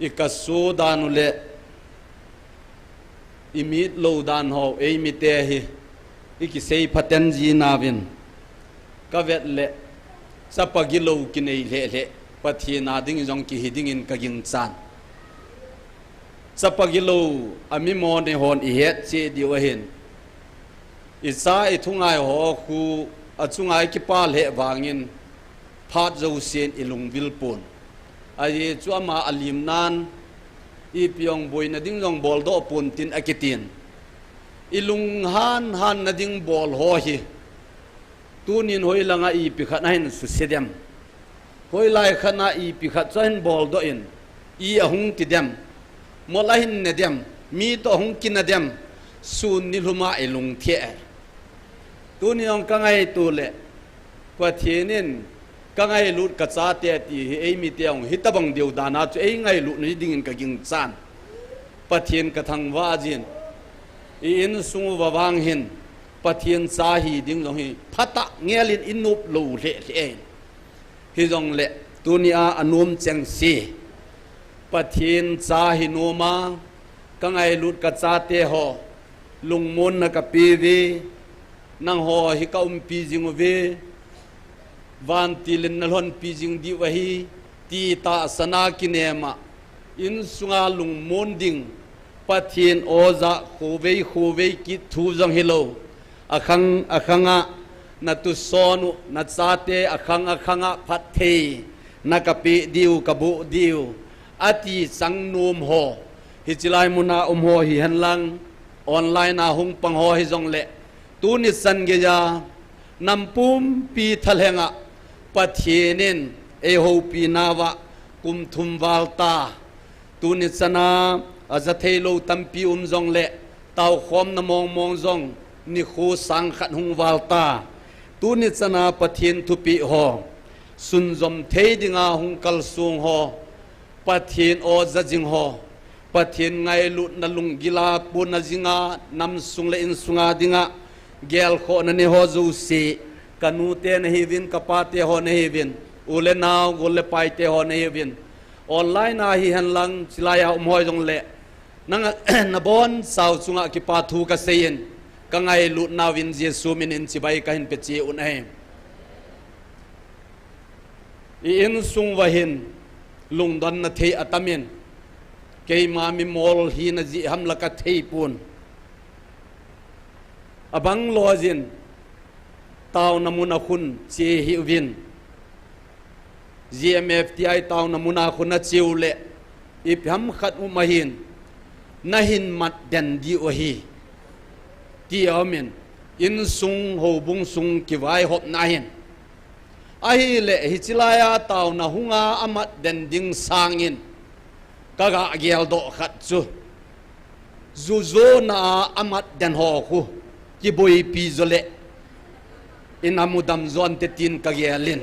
Ikaso dan u le imeet lou dan ho eimite hi ikisei phaten jinauvin, kavet le chapa gilou kinei lheh lheh Pathen a ding jong kihi dingin kaginchan. Chapa gilou amimone hon ihetcheh diu ahin, icha ithungai ho khu achunga ikipa lheh vangin phat jousen ilungvil pon. Ajeh chu ama alimnan, ipi jong boina ding jong boldoh pon tin akitin, ilunghan hanna ding bol ho hi tunin hoilanga ipi khat ahin suse dem, hoilai khatna ipi khat chu ahin boldoh in, i ahung ti dem, mol ahin ne dem, mi toh ahung kina dem, sun nilhuma ilungthim e. Tuni jong kangaito le Pathen in kangailut kachate ti hi eimite jong hitobang deu dana chu eingailut na dingin kaginchan. Pathen kathangvah jin. I insung uva vang hin Pathen cha hi ding jong hi phatah ngelin i nop lou lheh lheh in. Hijongle tunia anom chengse Pathen cha hi noma, ka ngailut ka chate ho lungmonna ka pe uve, nangho hi ka umpi jing uve, vantil in na lhonpi jing diu ahi, ti tahsan a kinem a, insunga lungmon ding, Pathen aw jah khovei khovei kit thu jong hilou, akhang akhang a na tuson u, na chate akhang akhang a phattheina ka pe diu, ka boh diu, ati chang nom ho, hiche lai muna um ho hihen lang, online a hung pang ho hijongle, tuni chan geiya nam pumpi thalheng a Pathen in eihoupi nauva kum thum val ta. Tuni chana aja theilou tampi um jongle, taokhomna mong mong jong nikho sang khat hung val ta. Tuni chana Pathen thupeh ho sunjom thei dinga hung kalsong ho, Pathen aw ja jing ho, Pathen ngailutna lunggil a puna jinga, namsung le insunga dinga gelkhohna nei ho jouse, ka nute nahiuvin, ka pate ho nahiuvin, u le nao, gol le paite ho nahiuvin, online a hihen lang, chilai a um ho jongle, nang, nabonchau chunga kipa thu ka seiyin, ka ngailut nauvin Jesu min in chibai ka hin pe cheh un ahi. I insung uva hin lungdonna thei atamin, keima mimol hina jeh ham la ka thei pon. Abang lou jin, taona muna khun che hih uvin. G M F T I taona muna khun na che u le, ipi ham khat um ahin, na hin mat den diu ahi, ti aumin, insung houbung sung kivaihopna hin. Ahile, hiche laiya taona hunga amat den ding sangin, ka ga geldoh khat chu, ju jona a amat den ho khu kiboipi jo le, i nam u dam jo ante tin ka gelin.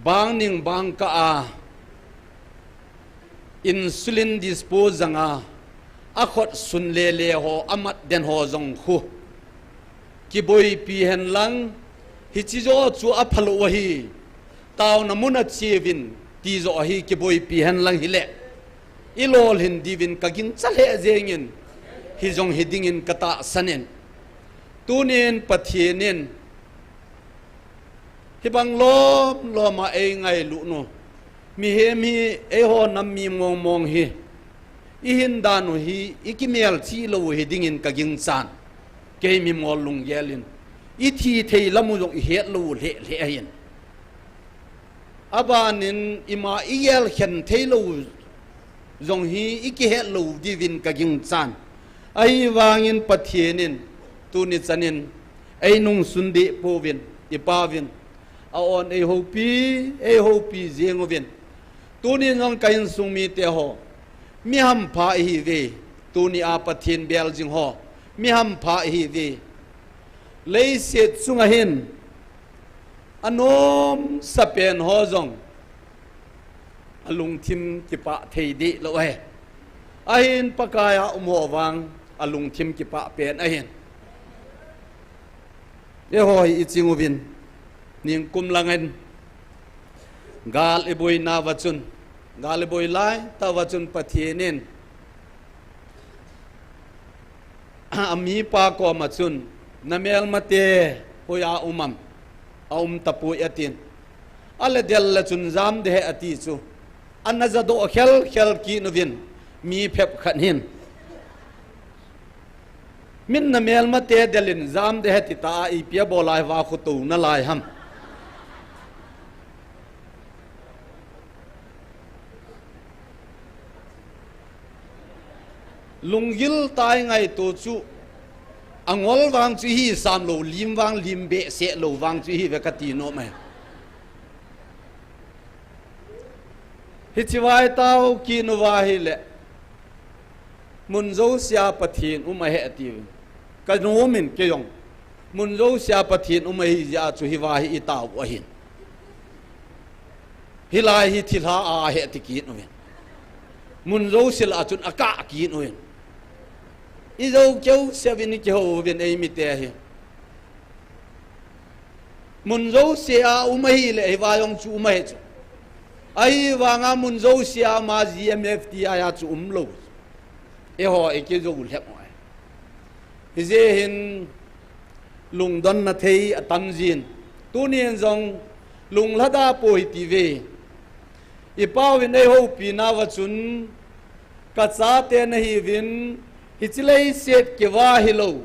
Bang ning bang kah a, insulin dispose janga, akhut sun lele ho, amat den ho jong khu kiboipi hen lang, hiche jo chu aphalou ahi, taona muna che uvin, ti jo ahi, kiboipi hen lang hile, i lolhin diuvin ka gingcha lheh jengin, hijong hi dingin ka tahsan in. Tunin Pathen in, hibang lom lom a ei ngailut u, mihem hi, eiho nam mi mong mong hi, i hin dan u hi, i kimelchih lou u hi dingin ka ginchan. Kei mimol lunggel in, i thi thei lam u jong i het lou u lheh lheh ahin. Abanin ima i gelkhen thei lou u jong hi i kihet lou diuvin ka ginchan. Ahivangin Pathen in tuni chanin ei nungsun deh pouvin, i Pa uvin, a-on ei houpi, ei houpi jeng uvin. Tunin jong ka insung mite ho, mi hampha i hiuve, tunia Pathen bel jing ho, mi hampha i hiuve. Leiset chunga hin anomsa pen ho jong alungthim kipah thei deh lou ahi. Ahin Pakai a um ho vang alungthim kipah pen ahin. Eiho hi i ching uvin, ningkum langin gal i boina uva chun, gal i boi lai tah uva chun Pathen in a mipa koma chun, na melmate hoiya um am? A um tapoi atin. Ale del le chun jam ding ahi ati chu. Ana jadoh khel khel kit uvin, mi phep khat hin. Min na melmate del in jam ding ahi ti ta a, ipi abol a hiva khu tou nalai ham. Lunggil tah a i ngaito chu, angol vang chu i hi sam lou, lim vang lim behseh lou vang chu i hiuve kati nom e. Hiche vai tao kinu va hile, mun jousea Pathen um ahi ati. Ka nom in kei jong, mun jousea Pathen um ahi jeh a chu hiva hi i tao u ahin. Hilai hi thilha a ahi ati kit uvin. Mun jouse lah a chun akah kit uvin. I jou keu seuvin i kihou uvin ei mite hi. Mun jouse a um ahile, hiva jong chu um ahi chu. Ahivanga mun jouse a ama G M F T I a chu umlou. Eiho i kijou lhep u ahi. Hijeh hin lungdonna thei atam jin. Tunin jong lunglhada pou hiti ve. I pauvin ei houpi nauva chun, ka chate nahiuvin, hiche leiset keuva hilou,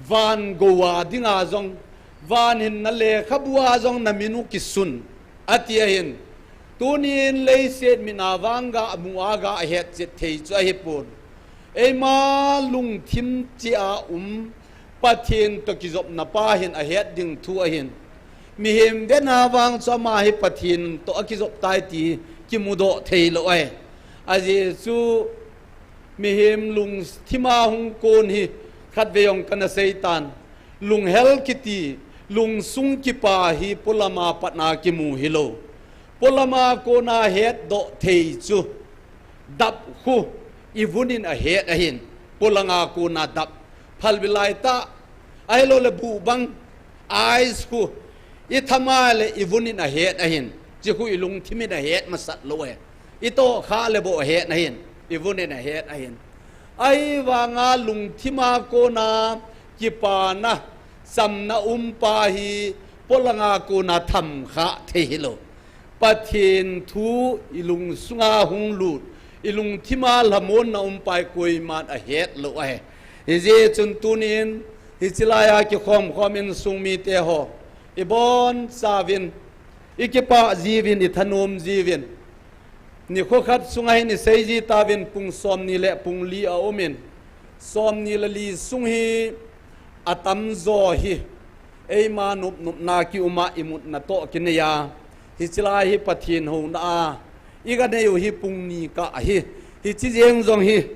van gou a dinga jong, van hinna lekhabu a jong na min u kisun, ati ahin. Tunin leiset mit a vang ga mu a ga het chet thei chu ahipon. Eima lungthim cheh a um, Pathen toh kijopna pa hin ahet ding thu ahin. Mihem vetna vang chu ama hi Pathen toh akijop tai ti kimudoh theilou ahi. Ajeh chu mihem lungthim a hung kon hi khatvei jong kana seitan. Lunghel kiti, lungsung kipa hi polama patna kimu hilou. Polama kona hetdoh thei chu. Dap khu, i vun in ahet ahin, polanga kona dap. Phalbi lai tah, ahilouleh buh bang, ice khu, i tham a le i vun in ahet ahin, chi khu i lungthim in ahet masat lou e. I tohkhah le bou ahet ahin, i vun in ahet ahin. Ahivanga lungthim a kona kipana, chamna um pa hi, polanga kona thamkhah thei hilou. Pathen thu i lungsunga hung lut, i lungthima lhamonna um pa hi koiman ahet lou ahi. Hijeh chun tunin, hiche laiya kikhom khom insung mite ho, i bonchauvin, i kipah jiuvin, i thanom jiuvin. Nikho khat sunga hin i seiji tauvin pung somni le pung li aumin. Somni le li sung hi atamjo hi. Eima nop nopna kiuma i mutna toh kinei a. Hiche lai hi Pathen houna a. I kanei u hi pung ni kah ahi. Hiche jeng jong hi.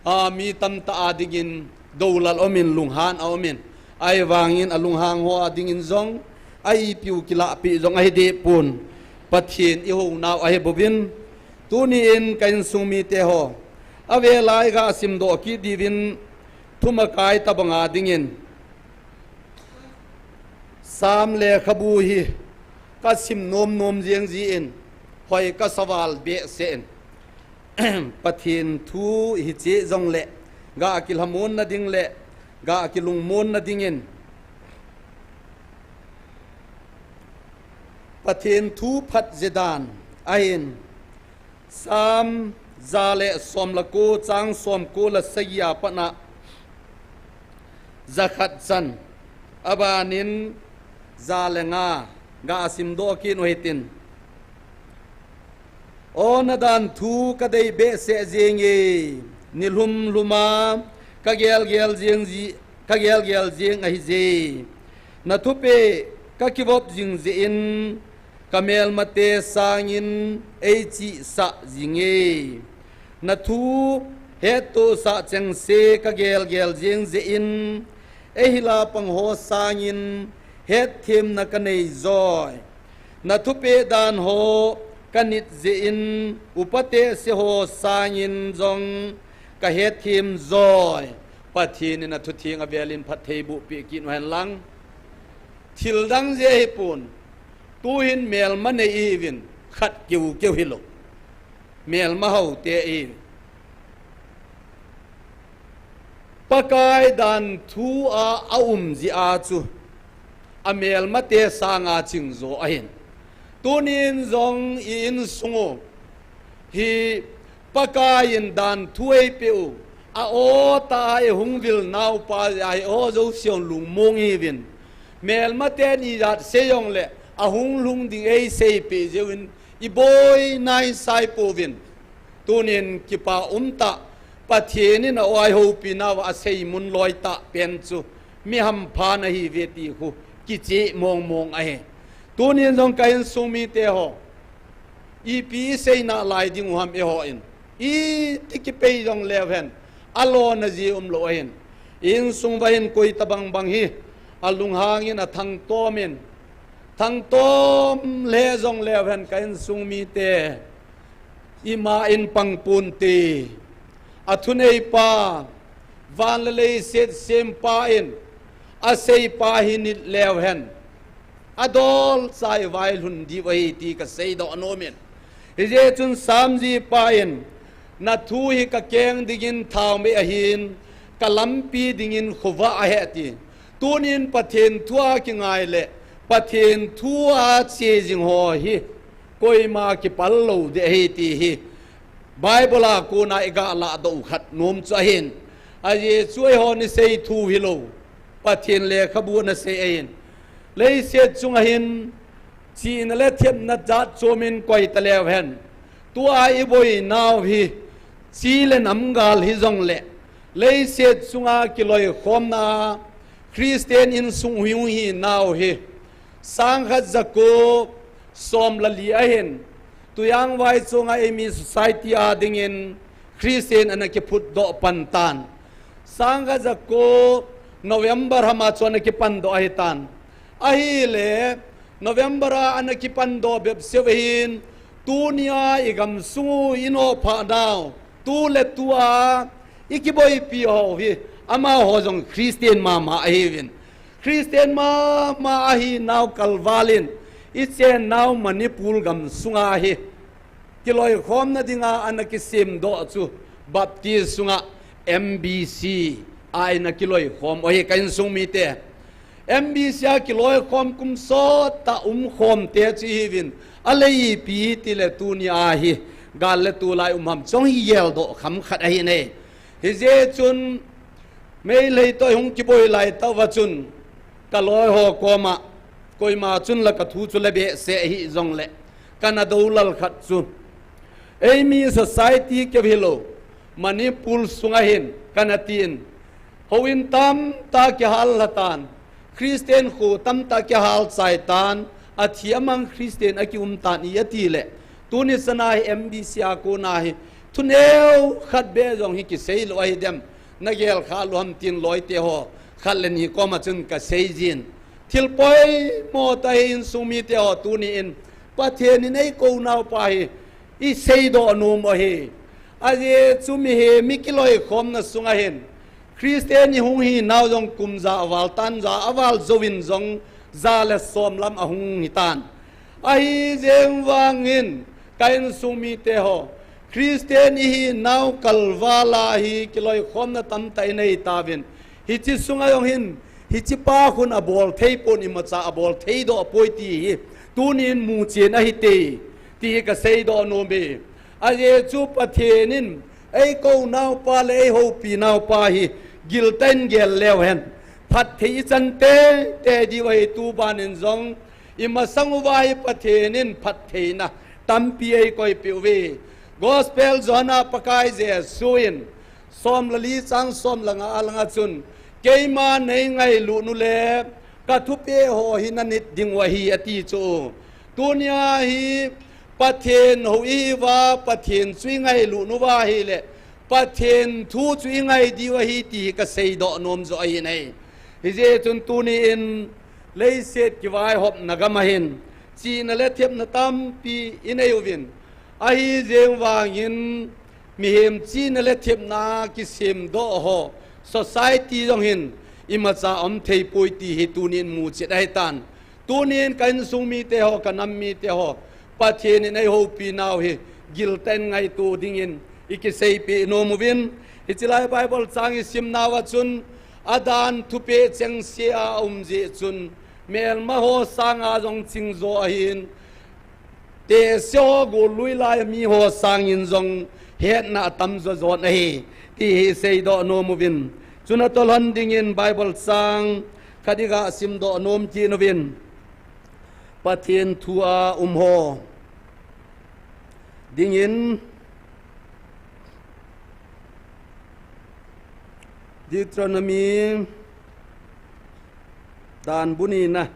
A, mi tamtah a dingin doulal aumin lunghan aumin. Ahivangin alunghang ho a dingin jong. A ipiu kilahpeh jong ahi dehpon. Pathen i hounau ahi bouvin. Tunin ka insung mite ho. Avel a i ga simdoh kit diuvin. Thumakai tabanga dingin. Sam lekhabu hi ka sim nom nom jeng jin, hoi ka saval behseh in. Pathen thu hiche jongle, ga kilhamonna ding le, ga kilungmonna dingin. Pathen thu phat jeh dan, ahin. Sam ja le som le ko chang som ko le sagi a pat a ja khat chan. Abanin ja le nga ga simdoh kit u hitin. O na dan thu ka dei behseh jenge, nilhum lhum a ka gelgel jeng ji, ka gelgel jeng ahi je. Na thupeh ka kivop jing jeh in, ka melmate sangin ei chihsah jinge. Na thu hettohsah chengse ka gelgel jeng jeh in, ei hila pang ho sangin hetthemna ka nei joi. Na thupeh dan ho ka nit jeh in, upa tehse ho sangin jong ka hetthem joi. Pathen in a thutheng avel in phatthei boh peh kit u hen lang. Thil dang jeh hipon. Tuhin melma nei ihiuvin, khat keu keu hilou. Melma houte ihi. Pakai dan thu a aum jeh a chu, a melmate sanga chingjo ahin. Tunin jong i insung u hi Pakai in dan thu eipeh u, a aw tah a i hung vil naupa jeh a hi aw jouse jong lungmong ihiuvin. Melmaten ijat sei jongle, a hung lhung ding eiseipeh jeh uvin, i boina isei pouvin. Tunin kipa umtah, Pathen in a aw a i houpi nauva a seimun loi tah pen chu, mi hampha nahiuve ti khu, kicheh mong mong ahi. Tunin jong ka insung mite ho, ipi i sei nalai ding u ham eihon. Iti kipei jongleu hen, a lona ji umlou ahin. I insung uva hin koi tabang bang hi, a lunghang in a thangtom in. Thangtom le jongleu hen ka insung mite. Ima in pang ponte, athuneipa, van le leiset sempa in aseipa hi nit leu hen, adolcha i vailhun diu ahi ti ka seidoh nom in. Hijeh chun Samji pa in, na thu hi ka keng dingin thaomei ahin, ka lampi dingin khovah ahi ati. Tunin Pathen thu a kingai le Pathen thu a che jing ho hi koima kipal lou ding ahi ti hi Bible a kona i ga lahdoh khat nom chu ahin. Ajeh chu eiho ni sei thu hilou, Pathen lekhabu na sei ahin. Leiset chunga hin chihna le thepna jat chom in koi taleu hen, tua i boinau hi chi le namgal hijongle, leiset chunga kiloikhomna Christian insung hung hinau hi sangkhat jako som le li ahin, Tuiang Vaichonga Eimi Society a dingin Christian ana kiphutdoh pan tan. Sangkhat jako November hama chu ana kipandoh ahitan. Ahile, November a ana kipandoh bep seuva hin, tunia i gamsung u i nophah nau, tu le tua i kiboipi ho hi, amaho jong Christian mama ahiuvin. Christian mama ahinau kalval in, i chennau Manipur gamsunga hi kiloikhomna dinga ana kisemdoh chu Baptist sunga M B C a ana kiloikhom u ahi ka insung mite. M B C a kiloikhom kum sot tah umkhom te chu ihiuvin, alei ipi tile tunia hi gal le tulai um ham chong hi geldoh kham khat ahi nei. Hijeh chun Meitei toh hung kiboi lai tah uva chun, ka loi ho koma, koima chun la ka thu chu le behseh hih jongle, kana doulal khat chu, Eimi Society keu hilou, Manipur sunga hin, kana tin, houin tamtah kihal lhatan, Christian kho tamtah kihal chai tan, athi amang Christian akium tan i atile, tuni chana hi M B C a kona hi, thuneo khat beh jong hi kisei lou ahi dem, na gel kha lou ham tin loite ho, khat le ni koma chun ka sei jin. Thil poimo tah hi insung mite ho tuni in, Pathen in eikou naupa hi, i seidoh nom u ahi. Ajeh chu mihem i kiloikhomna sunga hin, Christian i hung hinau jong kum ja aval tan, ja aval jouvin jong ja le som lam ahung hitan. Ahijeng vangin ka insung mite ho, Christian i hinau kalval a hi kiloikhomna tamtah i nei tauvin. Hiche sunga jong hin, hiche pa khun abol thei pon imacha abol thei doh poi ti hi, tunin muchen ahite, ti hi ka seidoh nom e. Ajeh chu Pathen in eikou naupa le eihoupi naupa hi giltah in gel leu hen, phatthei i chan teitei diu ahi. Tuban in jong i masang uva hi Pathen in phattheina tampi eikoipeh uve. Gospel John a Pakai Jesu in som le li chang som le nga a langa chun, keima nei ngailut u le ka thupeh ho hi na nit ding u ahi ati chu. Tunia hi Pathen hou i hi uva, Pathen chu i ngailut uva ahile, Pathen thu chu i ngai diu ahi ti hi ka seidoh nom joh ahi nei. Hijeh chun tuni in leiset kivaihopna gam a hin, chihna le thepna tampi i nei uvin. Ahijeng vangin, mihem chihna le thepna kisemdoh ho, society jong hin imacha um thei poi ti hi tunin muchet ahitan. Tunin ka insung mite ho, ka nam mite ho, Pathen in eihoupi nau hi giltah in ngaito dingin i kiseipeh nom uvin. Hiche lai Bible chang i simnauva chun, Adam thupeh chengse a aum jeh chun, melma ho sanga jong chingjo ahin, tehse ho gollui lai mi ho sangin jong hetna atam jojon ahi, ti hi seidoh nom uvin. Chuna tolhon dingin Bible chang khat i ga simdoh nom kit uvin. Pathen thu a um ho dingin Deuteronomy dan bu nina.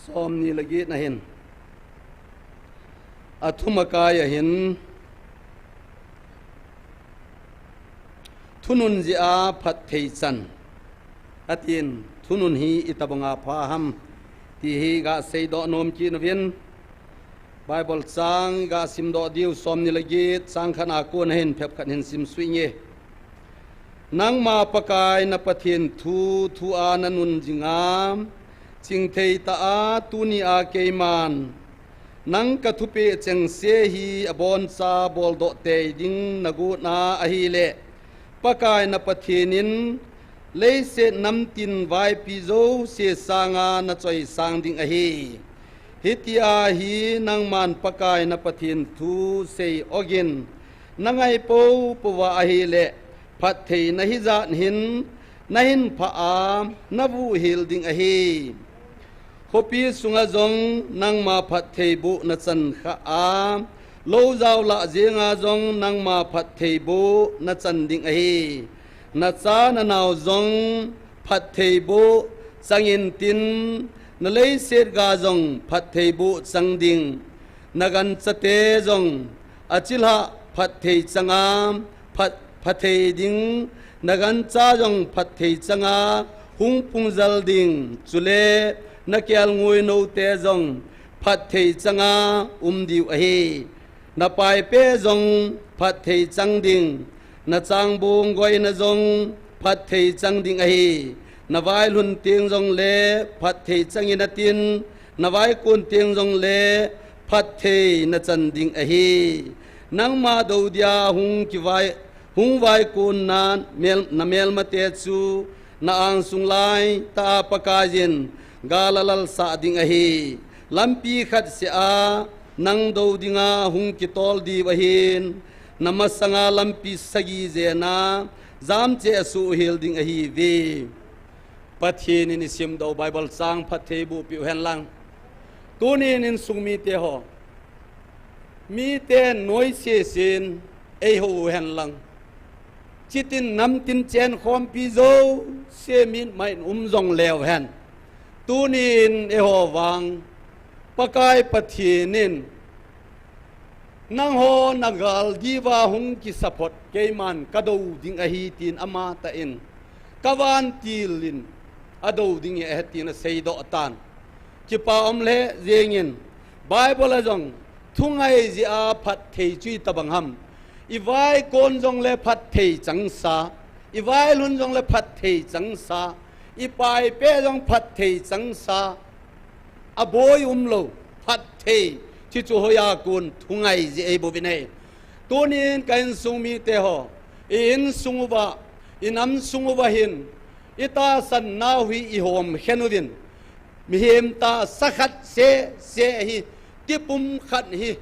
Somni le get na hin, athum akai ahin, thunun jeh a phatthei chan, atin, thunun hi itobang a pha ham, ti hi gasei doh nom kit uvin, Bible chang gasim doh diu, somni le get, chang khat a kon ahin, phep khat hin sim suh inge. Nangma Pakai na Pathen thu, thu a nanun jinga, chingthei tah a tuni a keiman, nang kathupeh chengse hi aboncha boldoh tei ding nagot na ahile, Pakai na Pathen in, leiset namtin vaipi jouse sanga nachoi sang ding ahi. Hitia hi nangman Pakai na Pathen thu sei ogin, nangai poupou va ahile, phatthei nahi jat hin, nahin phah a, navuh hel ding ahi. Khopi sunga jong nangma phatthei boh nachan khah a, lou jao lah jenga jong nangma phatthei boh nachan ding ahi. Nacha nanao jong phatthei boh chang intin, naleiset ga jong phatthei boh chang ding. Naganchate jong achilhah phatthei changa phat, phatthei ding, nagancha jong phatthei changa hung pungjal ding, chule nakelngoi noute jong phatthei changa um diu ahi. Napaipe jong phatthei chang ding, nachangbong goina jong phatthei chang ding ahi. Navailhun teng jongle phatthei chang in atin, navaikon teng jongle phatthei nachan ding ahi. Nangma dou dia hung kivai, hung vaikon na mel, namelmate chu na angsung laitah a Pakaiyin gal alalsah ding ahi. Lampi khat seh a nang dou dinga hung kitol diu ahin, namasanga lampi sagi jena jamcheh asuh hel ding ahiuve. Pathen in isimdoh Bible chang phatthei boh peh uhen lang. Tunin insung mite ho, miten noise sen eihou uhen lang. Chitin namtin chenkhompi jouse mitmain um jongleu hen, tunin eiho vang Pakai Pathen in, nangho nagal diuva hung kisaphot keiman kadou ding ahi, tin amatah in, kavantil in adou ding ahi, tin aseidoh tan. Kipa um lheh jengin, Bible a jong thungai jeh a phatthei chu itobang ham. Ivaikon jongle phatthei changsa, ivailhun jongle phatthei changsa, ipaipe jong phatthei changsa. Aboi umlou, phatthei, chuchu hoiya kon thungai jeh ahi bouvin ahi. Tunin ka insung mite ho, i insung uva, i nam sung uva hin, itahsan nau hi ihomkhen uvin, mihem tahsa khat seh seh hi, tipum khat hi,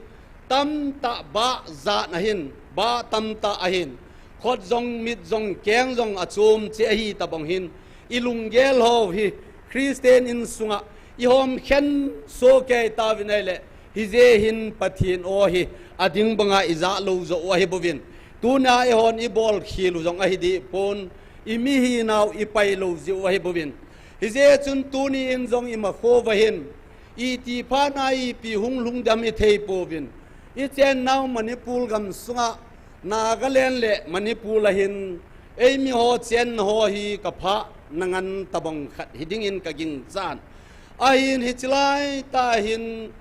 tamtah bah jat ahin, bah tamtah ahin, khut jong, mit jong, keng jong achom cheh ahi tobang hin, ilunggel ho hi Christian insunga ihomkhen soh kei tauvin ahile, hijeh hin Pathen o hi ading banga ijah lou joh u ahi bouvin, tunia eihon ibolkhel u jong ahi dehpon, imihinau ipailou jeh u ahi bouvin. Hijeh chun tuni in jong imakhouva hin, iti phatna ipi hung lhung dem ithei pouvin. Ichennau Manipur gamsunga, Nagaland le Manipur a hin, eimiho chenna ho hi kaphahna ngen tobang khat hidingin kaginchan. Ahin hiche laitah hin,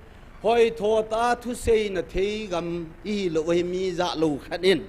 hoitho tah a thuseina thei gam ihilou ahi, mi jahlou khat in,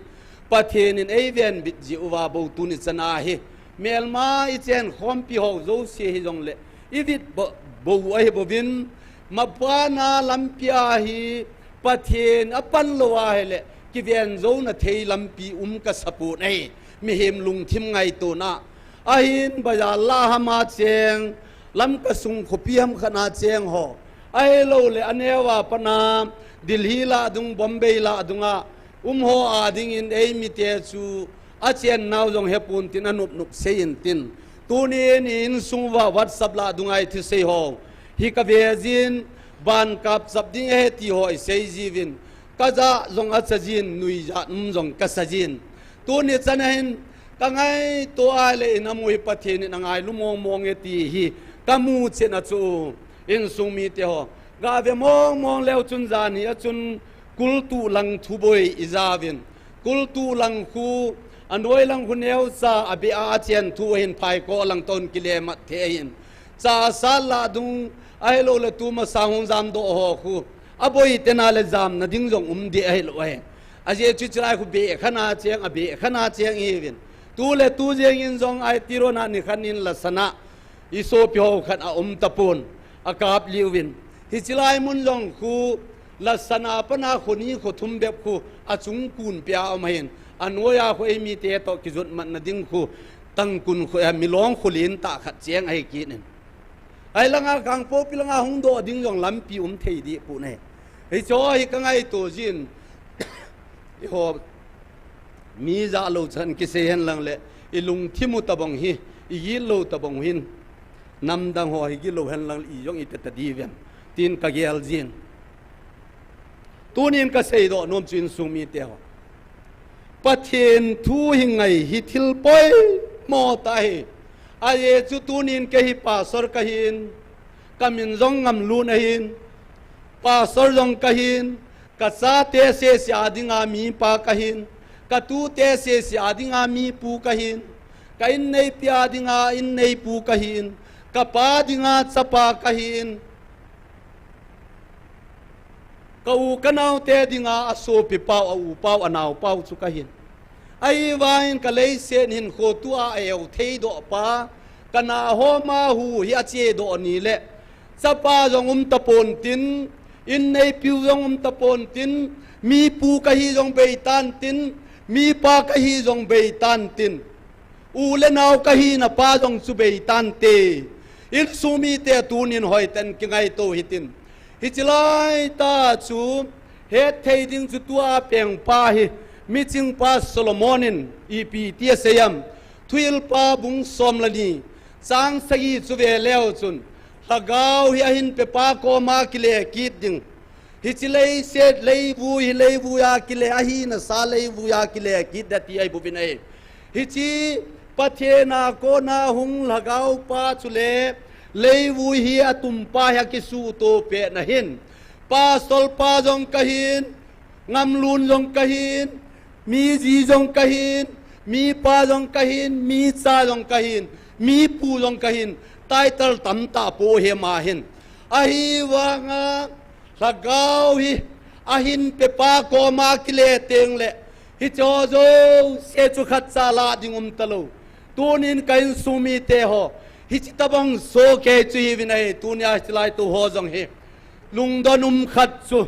Pathen in eivenbit jeh uva bou tuni chana hi, melma ichenkhompi ho jouse hijongle, ivit bou, bou ahi bouvin, mapana lampia hi Pathen apan lou ahile, kiven jouna thei lampi um kasapon ahi, mihem lungthim ngaitona. Ahin bazar lah hama cheng, Lamka sung khopi ham khat a cheng ho, ahiloule aneova patna Delhi lah dung, Bombay lah dunga um ho a dingin eimite chu achennau jong hepon tin anopnop seiyin tin. Tunin i insung uva WhatsApp lah dunga ithusei ho hi kave jin, ban kapchap ding ahi ti ho isei jiuvin, kajah jong acha jin, nuijat um jong kasa jin. Tuni chana hin kangaito ahile inam u hi Pathen in angailu mongmong e ti hi kamu chetna chu Insung mite ho, gave mong mong leu chun jan hi a chun kultu lang thuboi i jauvin. Kultu lang khu, anoi lang khu neocha a beh a achen thu ahin, phaikol lang toh kile mat thei ahin. Cha sat lah dung ahilou le tuma sang hung jam doh ho khu, aboi tena le jamna ding jong um deh ahilou ahi. Ajeh chu chulai khu beh khat a cheng, abeh khat a cheng ihiuvin. Tu le tu jeng in jong ai tiro na ni khat in la sana i sopi ho khat a um tapon, a kap liuvin. Hichi lai mun jong khu, la sana pana khu ni khu thum bep khu, a chung kun pia um ahin. A noi a khu ei mite toh kijot matna ding khu, tang kun khu, eh, milong khu lin tah khat cheng ahi kit in. Ai langa Kangpokpi langa hung doh ding jong lampi um thei dih pu ne. Hicho hi ka ngaito jin. Eiho, mi ja lou chan kisei hen lang le, i lungthim u tabang hi, i git lou tabang hin, namdang ho hi git lou hen lang le, i jong i te ta di vem, tin ka gel jin. Tunin ka seidoh nom chu insung mite ho, Pathen thu hi ngai hi thil poimo tah ahi. Ajeh chu tunin kei hi pastor ka hin, ka min jong Ngamlun ahin, pastor jong ka hin, ka chate sese a dinga mipa ka hin, ka tute sese a dinga mipu ka hin, ka inneipi a dinga inneipu ka hin, ka pa dinga chapa ka hin, ka u ka naote dinga a sopi pau, a u pau, a nao pau chu ka hin. Ahivangin ka leiset hinkho tua a eu thei doh pa, ka na homa hu hi a che doh ni le, chapa jong um tapon tin, inneipiu jong um tapon tin, mipu ka hi jong bei tan tin, mipa ka hi jong bei tan tin, u le nao ka hina pa jong chu bei tante. Insung mite tunin hoiten kingaito hitin. Hichi lai tah chu het thei ding chu tua pengpa hi, michingpa Solomon in ipi ti asei em? Thuhilpa bung som le ni, chang sagi chu ve leu chun, lhagao hi ahin pepa koma kile kit ding. Hichi leiset leivui hi leivui a kile, ahina sa leivui a kile kit ding ti ahi bouvin ahi. Hichi Pathen a kona hung lhagao pa chule leivui hi atum pa hi akisuto pet na hin, pastor pa jong ka hin, Ngamlun jong ka hin, mi ji jong ka hin, mipa jong ka hin, mi cha jong ka hin, mipu jong ka hin, title tamtah po hi ma hin. Ahivanga lhagao hi ahin pepa koma kile teng le, hicho jouse chu khat cha la ding um talou. Tunin ka insung mite ho, hichi tabang soh kei chu hiuvin ahi, tunia hichi lai tu ho jong hi. Lungdon um khat chu,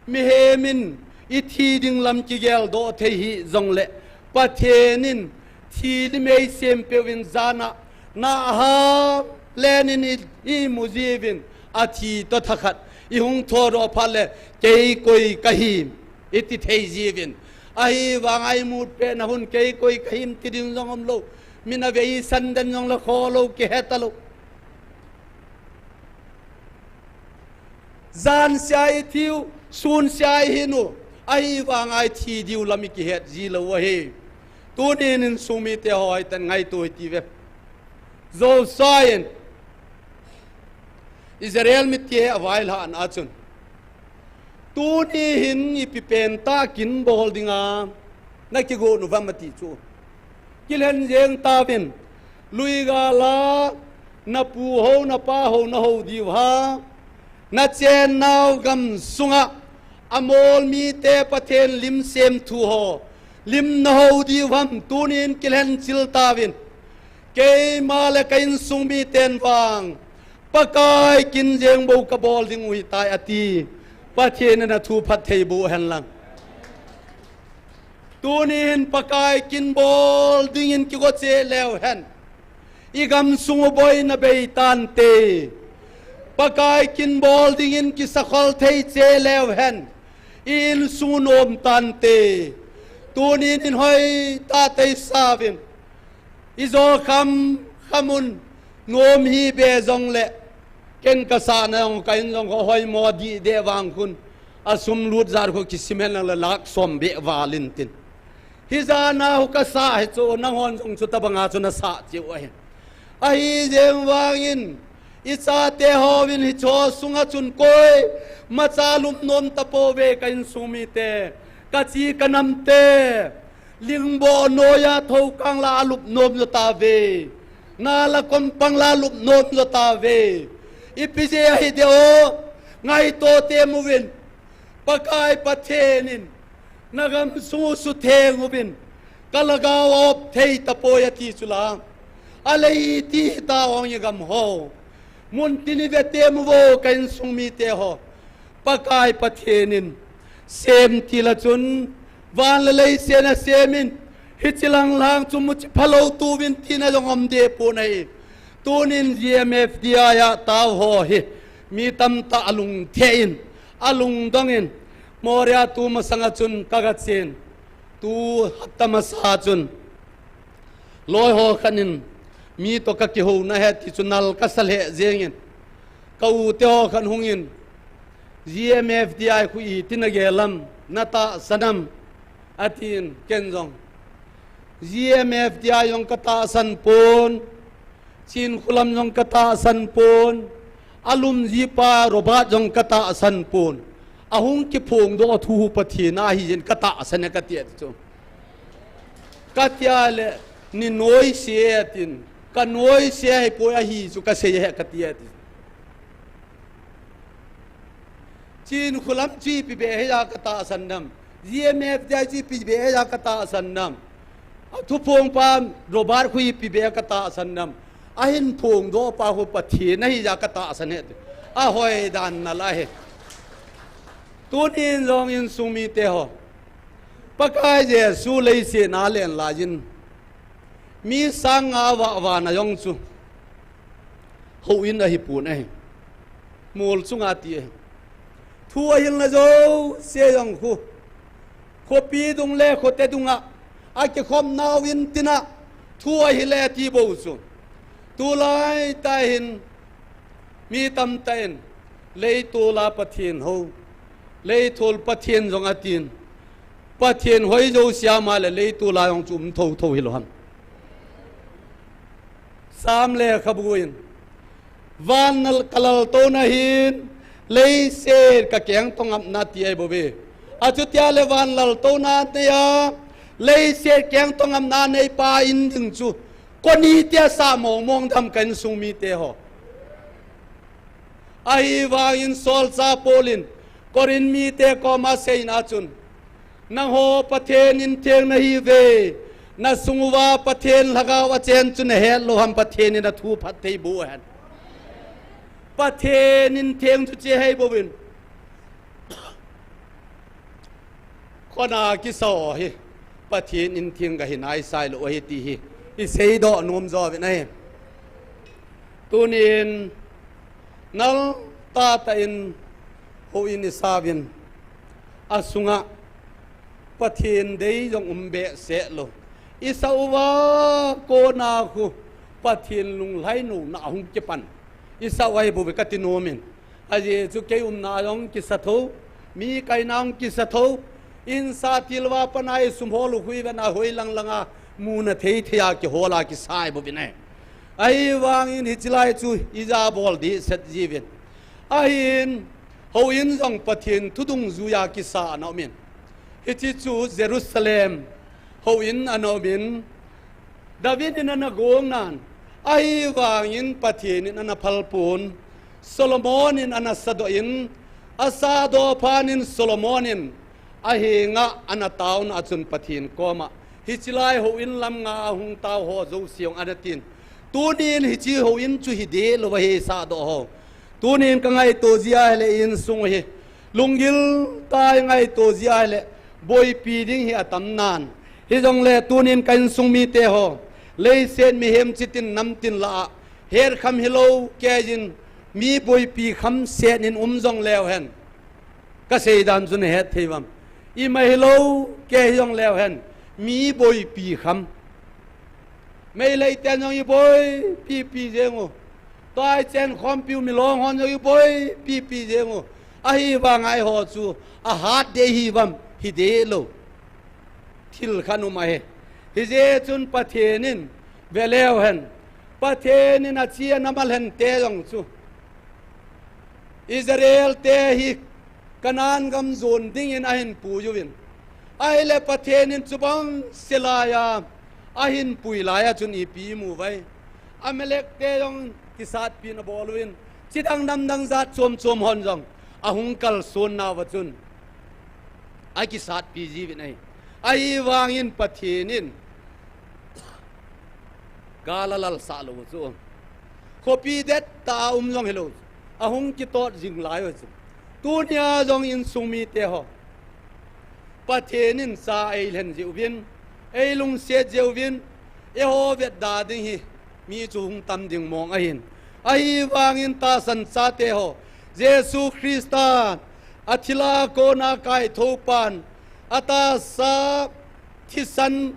mihem in i thi ding lam kigel doh thei hi jong le, Pathen in thi le mei sem peuvin jana, na ha lenin i, i mu jiuvin, athi toh thakhat i hung thou doh phat le, kei koi ka hi, i ti thei jiuvin. Ahivanga i mut pet na hun kei koi ka hi ti ding jong umlou. Min a vei san den jong le kholou, kihe talou. Jan sia i thiu, sun sia i hinu, ahivanga i thi diu lam i kihet jilou ahi. Tunin insung mite ho hoiten ngaito hiti ve. Joshua'n Israel mite availhahna chun, tuni hin ipi pen tah kin bol dinga na kigon uvam ati chu. Kilhen jeng tauvin, lui gala na pu ho, na pa ho, na ho diu ha, na chennau gam sunga Amor mite Pathen lim semthu ho lim na ho diu ham? Tunin kilhen chil tauvin, keima le ka insung miten vang Pakai kin jeng bou ka bol ding u hitai ati. Pathen in athu phatthei boh hen lang. Tunin Pakai kin bol dingin kigo cheh leu hen, i gamsung u boina bei tante. Pakai kin bol dingin kisakhol thei cheh leu hen, i insung u nom tante. Tunin in hoitah tah i sa uvin, i jo kham kham un, nom hi be jong le, ken ka sahna jong ka in jong ka hoimo dih deh vang khun, a sum lut jat khu kisim hen lang le lakh som beh val in tin. Hijat na hu ka sah hi chu, nanghon jong chutabanga chu na sah cheh u ahi. Ahi jeng vangin, Ichate hovin hiche sunga chun koimacha lupnom tapouve ka insung mite. Kachi kanamte. Lingboh noiya thoukang la alupnom jo tauve. Nala kompang la alupnom jo tauve. Ipi jeh ahi deh o. Ngaito temun. Pakai Pathen in, nagam sung sutheng uvin, kalhagao a op thei tapoi ati chula. Alei ti hita ong igam ho. Muntin ive temuvo ka insung mite ho. Pakai Pathen in, sem tila chun, van le leiset asemin, hiche lang lang chu muchi phalou tuvin tina jong um deh pon ahi. Tunin G M F D I a tao ho hi, mi tamtah alungthim in, alungdong in, Moria tu masanga chun kagachen, tu hapta masa chun, loi ho khat in, mi to kakihouna ahi ti chu nal kasa lheh jengin, ka u te ho khat hungin, G M F D I khu iti nagel am, natahsan am, atin ken jong. G M F D I jong katahsan pon, Chinkholam jong katahsan pon, alum jipa Robert jong katahsan pon, ahung kiphongdoh thu Pathen ahi jeh in katahsan e kati e chu. Katia le, nei noise e atin, kanoise ahipoi ahi chu kasei e kati e ti. Chinkholam chu ipi beh hija katahsan nam. G M F D I chu ipi beh hija katahsan nam. Athuphongpa Robert khu ipi beh katahsan nam. Ahin phongdohpa khu Pathen ahija katahsan e. Ahoi dan nal ahi. Tunin jong insung mite ho. Pakai Jesu leiset a alen laiyin. Mi sang nga vah vana jong chu. Houin ahipon ahi. Mol chunga ti ahi. Thu ahilna jouse jong khu. Khopi dung le khote dunga. Akikhopnau in tina. Thu ahile ti bou chu. Tulai tah hin. Mi tamtah in. Leitol a Pathen hou. Leitol Pathen jong atin. Pathen hoi jouse ama le leitol a jong chu um thotho hilou ham. Sam lekhabu in, van nal kalaltouna hin, leiset kakeng tongapna ti ahi bouve. Achutia le van laltouna neiya, leiset keng tongapna neipa in ding chu, koni tia sa mong mong dam ka insung mite ho. Ahivangin solchah Paul in, Corinth mite koma seina chun, nangho Pathen in theng nahiuve, nasung uva Pathen lhagao achen chu nahet lou ham Pathen in athu phatthei boh hen. Pathen in theng chu che hei bouvin. Kona kisa ho hi, Pathen in theng kahi naisai lou ahi ti hi, iseidoh nom jouvin ahi. Tunin, nal tahtah in, houin isauvin, asunga, Pathen dei jong um behseh lou. Isah uva kona khu, Pathen lunglhainouna ahung kipan. Isah u ahi bouve kati nomin. Ajeh chu kei umna jong kisa tho, mi kaina jong kisa tho, insah til uva pana isum hol u khu ivena hoi lang langa muna thei thei a kihol a kisa ahi bouvin ahi. Ahivangin hiche lai chu ija bol dehset jiuvin. Ahin, houin jong Pathen thu dungjuiya kisa ana umin. Hiche chu Jerusalem houin ana umin. David in ana gong nan, ahivangin Pathen in ana phal pon, Solomon in ana sadoh in, asahdoh phat in Solomon in ahenga ana taona a chun Pathen koma, hiche lai houin lam nga ahung tao ho jouse jong ana tin. Tunin hiche houin chu hideh lou ahi sahdoh ho. Tunin kangaito jeh ahile insung hi. Lunggil tah a ingaito jeh ahile. Boipi ding hi atam nan. Hijongle tunin ka insung mite ho. Leiset mihem chitin namtin lah a. Hetkham hilou keiyin. Mi boipi kham set in um jongleu hen. Kasei dan chu nahet thei uvam. Ima hilou kei hijongleu hen. Mi boipi kham. Meitei ten jong iboipipi jeng u. Tua ichen khompiu Milong hon jong iboipipi jeng u. Ahivanga eiho chu ahat deh ihiuvam hideh lou. Thil khat um ahi. Hijeh chun Pathen in veleu hen. Pathen in achi ana malhen te jong chu Israel te hi Canaan gam jon dingin ahin pui uvin. Ahile Pathen in chubang silai a ahin pui lai a chun ipi imu uvem? Amalek te jong kisatpi ana bol uvin. Chidang namdang jat chom chom hon jong ahung kalson nauva chun akisatpi jiuvin ahi. Ahivangin Pathen in gal alal sah lou chu. Khopi det tah a um jong hilou. Ahung kitot jing lai u chu. Tunia jong insung mite ho, Pathen in cha eilhen jiuvin, eilungset jiuvin, eiho vetda ding hi mi chu hung tam ding mong ahin. Ahivangin tahsan chate ho, Jesu Christa athil'a kona kaithopan atahsa thisan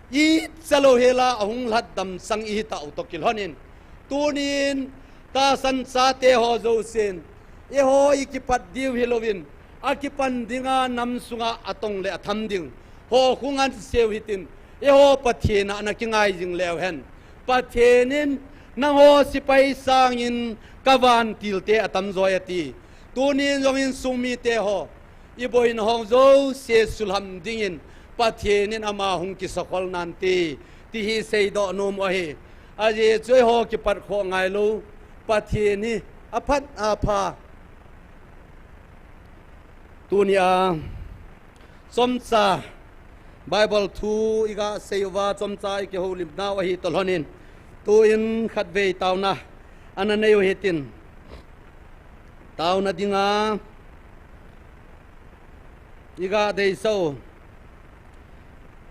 icha lou hela ahung lhatdam sang ihi tauve toh kilhonin. Tunin tahsan chate ho jousen, eiho ikipat diu hilouvin, akipan dinga nam sunga atong le atham ding ho khu nganseu hitin, eiho Pathen a ana kingai jing leu hen. Pathen in nangho sepai sangin kavantilte atam joi ati. Tunin jong insung mite ho, iboina ho jouse sulham dingin Pathen in ama hung kisakhol nante, ti hi seidoh nom u ahi. Ajeh chu eiho kipat khoh ngailou Pathen hi aphat apha. Tunia chomcha Bible thu iga sei uva chomcha ikihoulim nau ahi toh lhonin, tuin khatvei taona ana nei u hitin, taona dinga iga deisah u.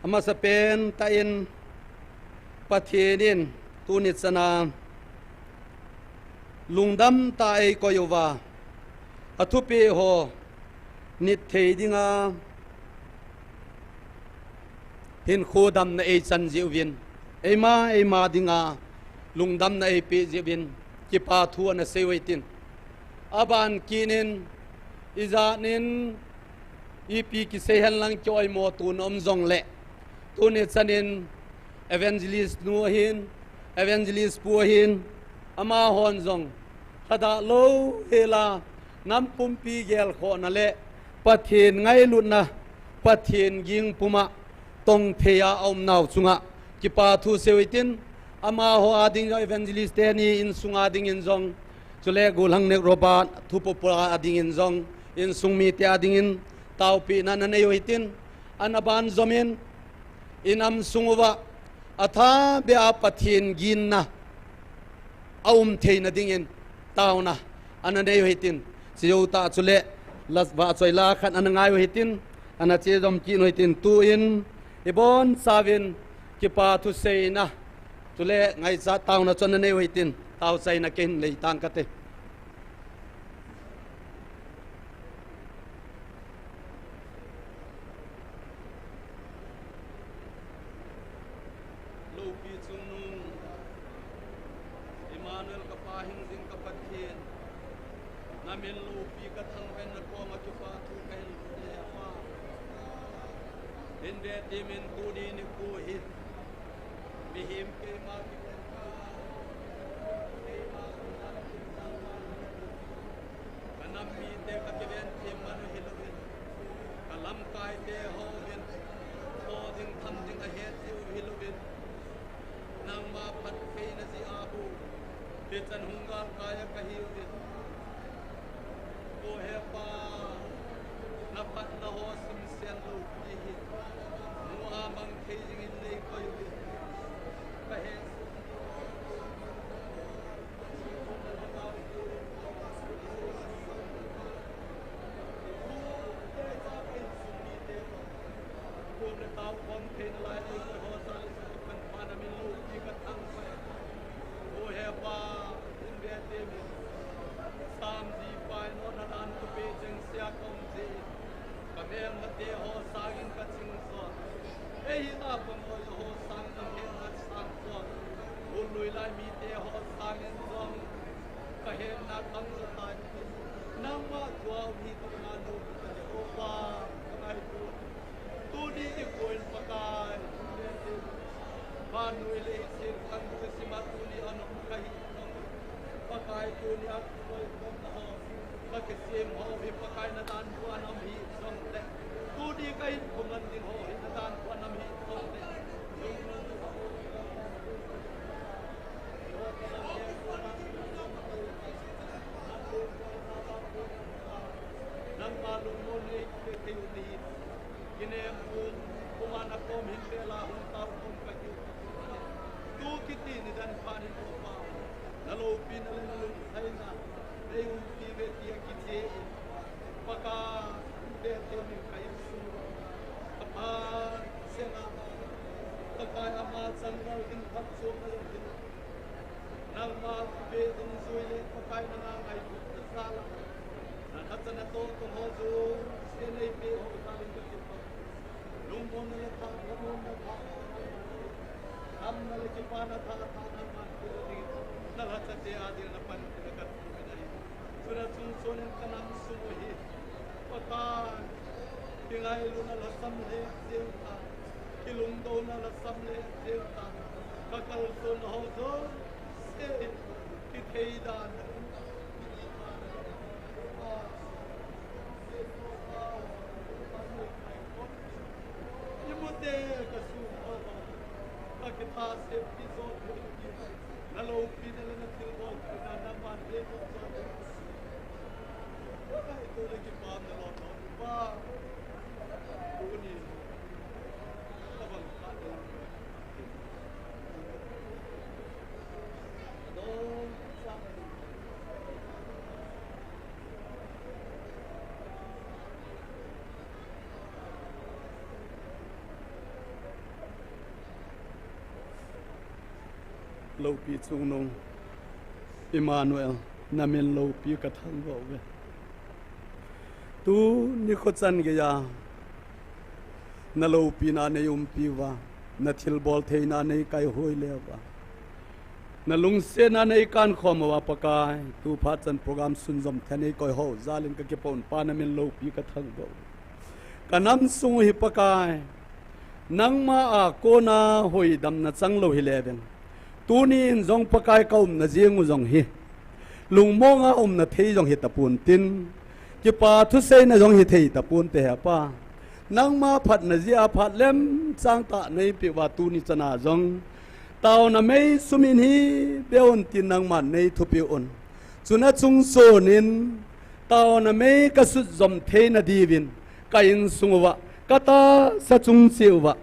Amasapen tah in Pathen in tuni chana lungdam tah a eikoi uva, athupeh ho nit thei dinga hinkho damna eichan jiuvin, eima eima dinga lungdamna eipeh jiuvin, kipa thu ana sei u hitin. Aban kinin, ijat nin ipi kisei henlang kioimo tuna um jongle, tuni chanin evangelist nu ahin, evangelist pu ahin, amahon jong lhadah lou hela nam pumpi gelkhohna le Pathen ngailutna, Pathen ging puma tong thei a aum nau chunga kipa thu sei u hitin, amaho a ding jong evangelist teni insunga dingin jong, chule Golhang Nek Robert thupupa a dingin jong, insung mite a dingin taopehna ana nei u hitin, ana banjomin, inam sung uva athabeh a Pathen ginna aum theina dingin taona ana nei u hitin, chejou tah chule la vahchoi la khat ana ngai u hitin, ana chejom kit u hitin, tuin ibonchauvin kipa thuseina chule ngaichat taona chu ana nei u hitin, taochaina kahin nei tang kate. Loupi chungnung, Emmanuel, kapa hingjing ka Pathen, namin loupi kathangvah in nakoma kipa thu kahin lhung e, Apa. Hin vetimin tuni nikho hi mihem keima kiven, keima kanam mite kakiven them man u hilouvin, kalamkaite hon tho ding tham ding ahet jiu hilouvin, nangma phattheina jeh a bou hichan hung galkai a kahiuvin. O Hepa, naphatna ho simsen loupi hi mu a mang thei dingin neikoi uvin. Kahet Ka melmate ho sangin kaching jong, eihina pangoi ho sangin kahet jat sang jong, golui lai mite ho sangin jong kahetna kang jat tai. Nangma thua um hi tuna nu ka Jehovah ka ngaito. Tuni nikho in Pakai, Anui le isil kan kisima tuni anom kahi. Pakai tuni a koi kom na ho. Ka kisim ho hi Pakai na dan pu anam hi song le. Tuni ka in kuman din ho hi na dan pu anam hi song le. Nangma lungmon nei te te u ni. Kinem pum, puma na kom hin bela hung tau kom ka hiu. Tu kiti ni dan pa ni tu pa. Na lopi na le na lung sai na. Nei umpi ve ti a kiche. Pakai, te te ni kai su. Apa, sena. Pakai ama chang na hin phat su na hin. Nangma ve ding jui le Pakai na na ngai bu ta sa la. Na tha cha na to to ho jo se nei pe ho ta ling ka ti pa. Lungmon na le tha, lungmon na tha. Am na le kipa na tha, tha na man ti le ding. Na la cha te a ding na pan ti le ka tu na hi. Chuna chungchon in ka nam sung u hi. Pakai, kingailut na lhasam le jeng ta, kilungdon na lhasam le jeng ta, ka kalson ho jouse in kithei dan na um ta, ki iman na um ta, Jesu a, Imute ka sum ho, ka kitha sep ki jot thei ki, na loupina le na thilbolpina na man thei ko jot thei. Ka ngai to le kipana lom lom pa. Tuni, ka bang ka de. Adon sa. Loupi chungnung, Emmanuel, na min loupi ka thangvah uve. Tuni kho chan geiya, na loupina nei umpi uva, na thilbol theina nei kaihoi le uva, na lungsetna nei kankhom uva Pakai, tu phat chan program sunjom thei nei koi ho, jal in ka kipon pa na min loupi ka thangvah uve. Ka nam sung u hi Pakai, nangma a kona hoidamna chang lou hi le veng. Tuni in jong Pakai ka umna jing u jong hi. Lungmonga umna thei jong hi tapon tin. Kipa thuseina jong hi thei tapon te he Pa. Nangma phatna jeh a phat lem chang tah nei pe uva tuni chana jong. Taona mei sum in hi be un tin nangman nei thupi un. Chuna chungchon in, taona mei ka sut jom theina diuvin, ka insung uva, ka tahsa chung cheh uva,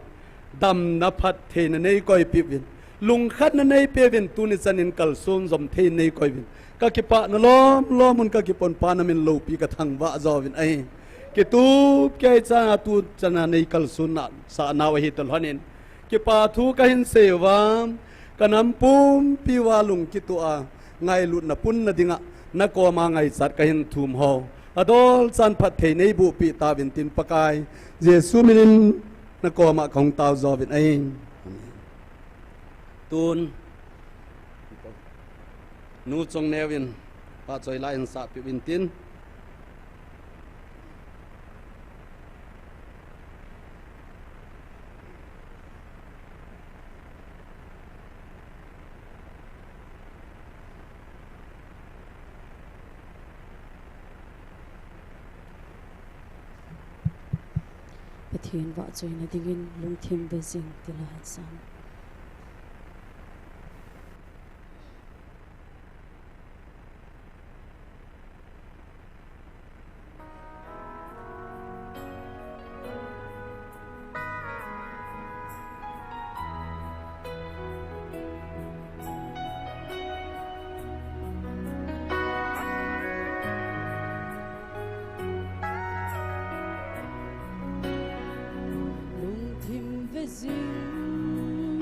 damna phattheina nei koipi uvin, lungkhatna nei pe uvin, tuni chan in kalson jom thei nei koi uvin, ka kipana lom lom un ka kipon pa na min loupi ka thangvah jo uvin ahi. Kitup kei chana tu chana nei kalson na sa nau ahi ta lhon in, kipa thu ka hin sei uva, ka nam pumpi uva lung kituh a, ngailutna punna dinga, na koma ngaichat ka hin thum ho. Adol chan phatthei nei boh peh tauvin tin Pakai, Jesu min in na koma ka hung tao jo uvin ahi. Amen. Tun, Nu Chongneo in, pahchoi la in sah peh uvin tin. Pathen vahchoina dingin Lungthim Vejing ti la hin sah. Lungthim Vejing.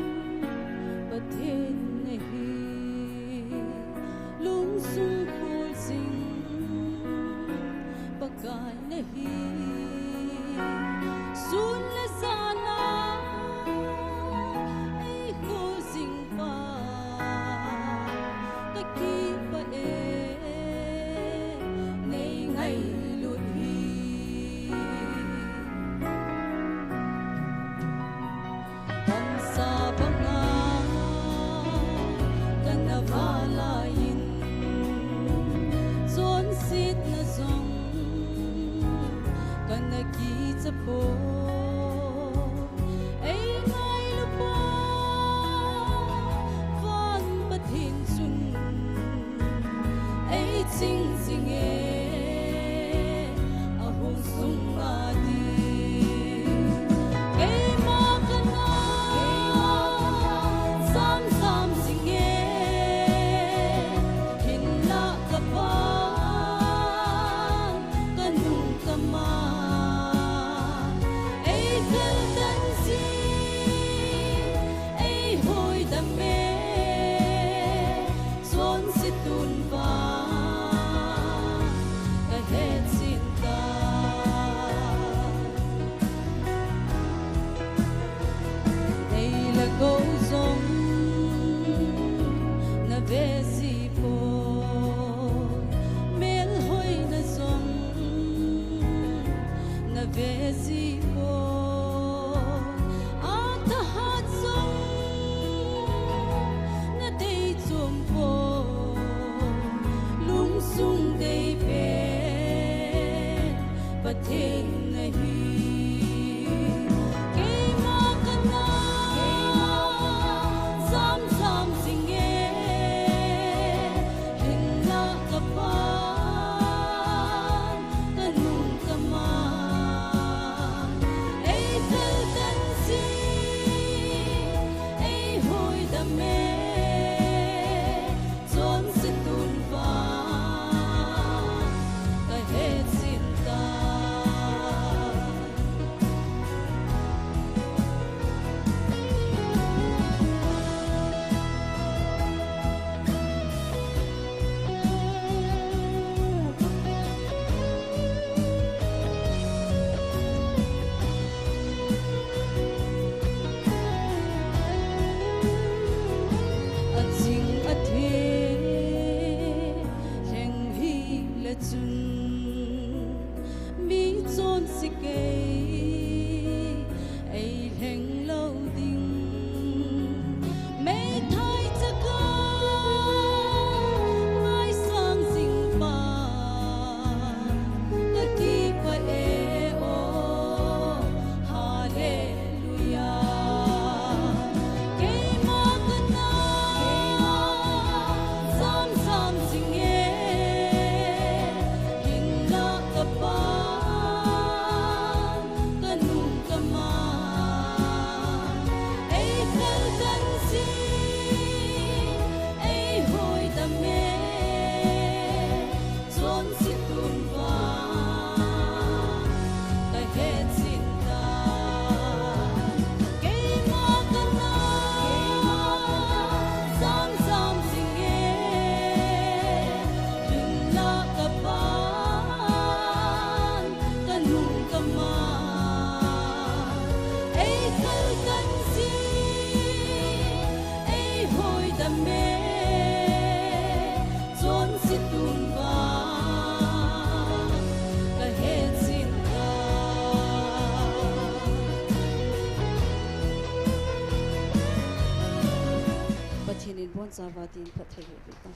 Kon chava tin phatthei hih tan.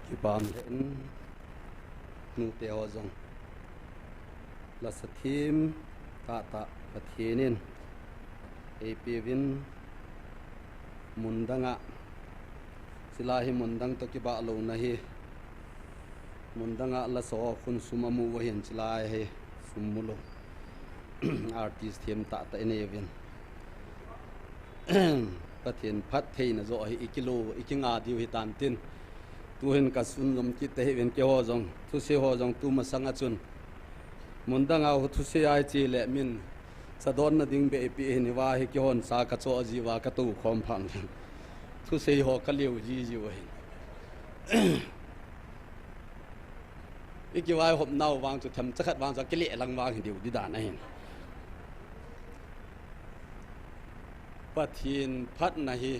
Kipah in, nute ho jong. Lasa thim tahtah Pathen in eipeuvin, mundang a, chulai hi mundang toh kibah louna hi, mundang a lasa ho khun sum amu uva hin chulai hi sum mulou. Artist thim tahtah inei uvin. Pathen phattheina joh hi ikilo, ikinga diu hitan tin. Tuhin kasunjom kit tahih uvin keiho jong, thusei ho jong tumasang a chun. Mundang a thusei ahi chele min, chadonna ding beh ipi hin hiva hi keihon cha kachoh jiuva katou khom phang jeng. Thusei ho kaleo jijiu ahin. Ikivaihop nau vang chu themcha khat vang chu akile lang vang hi diu di dan ahin. Pathen phatna hi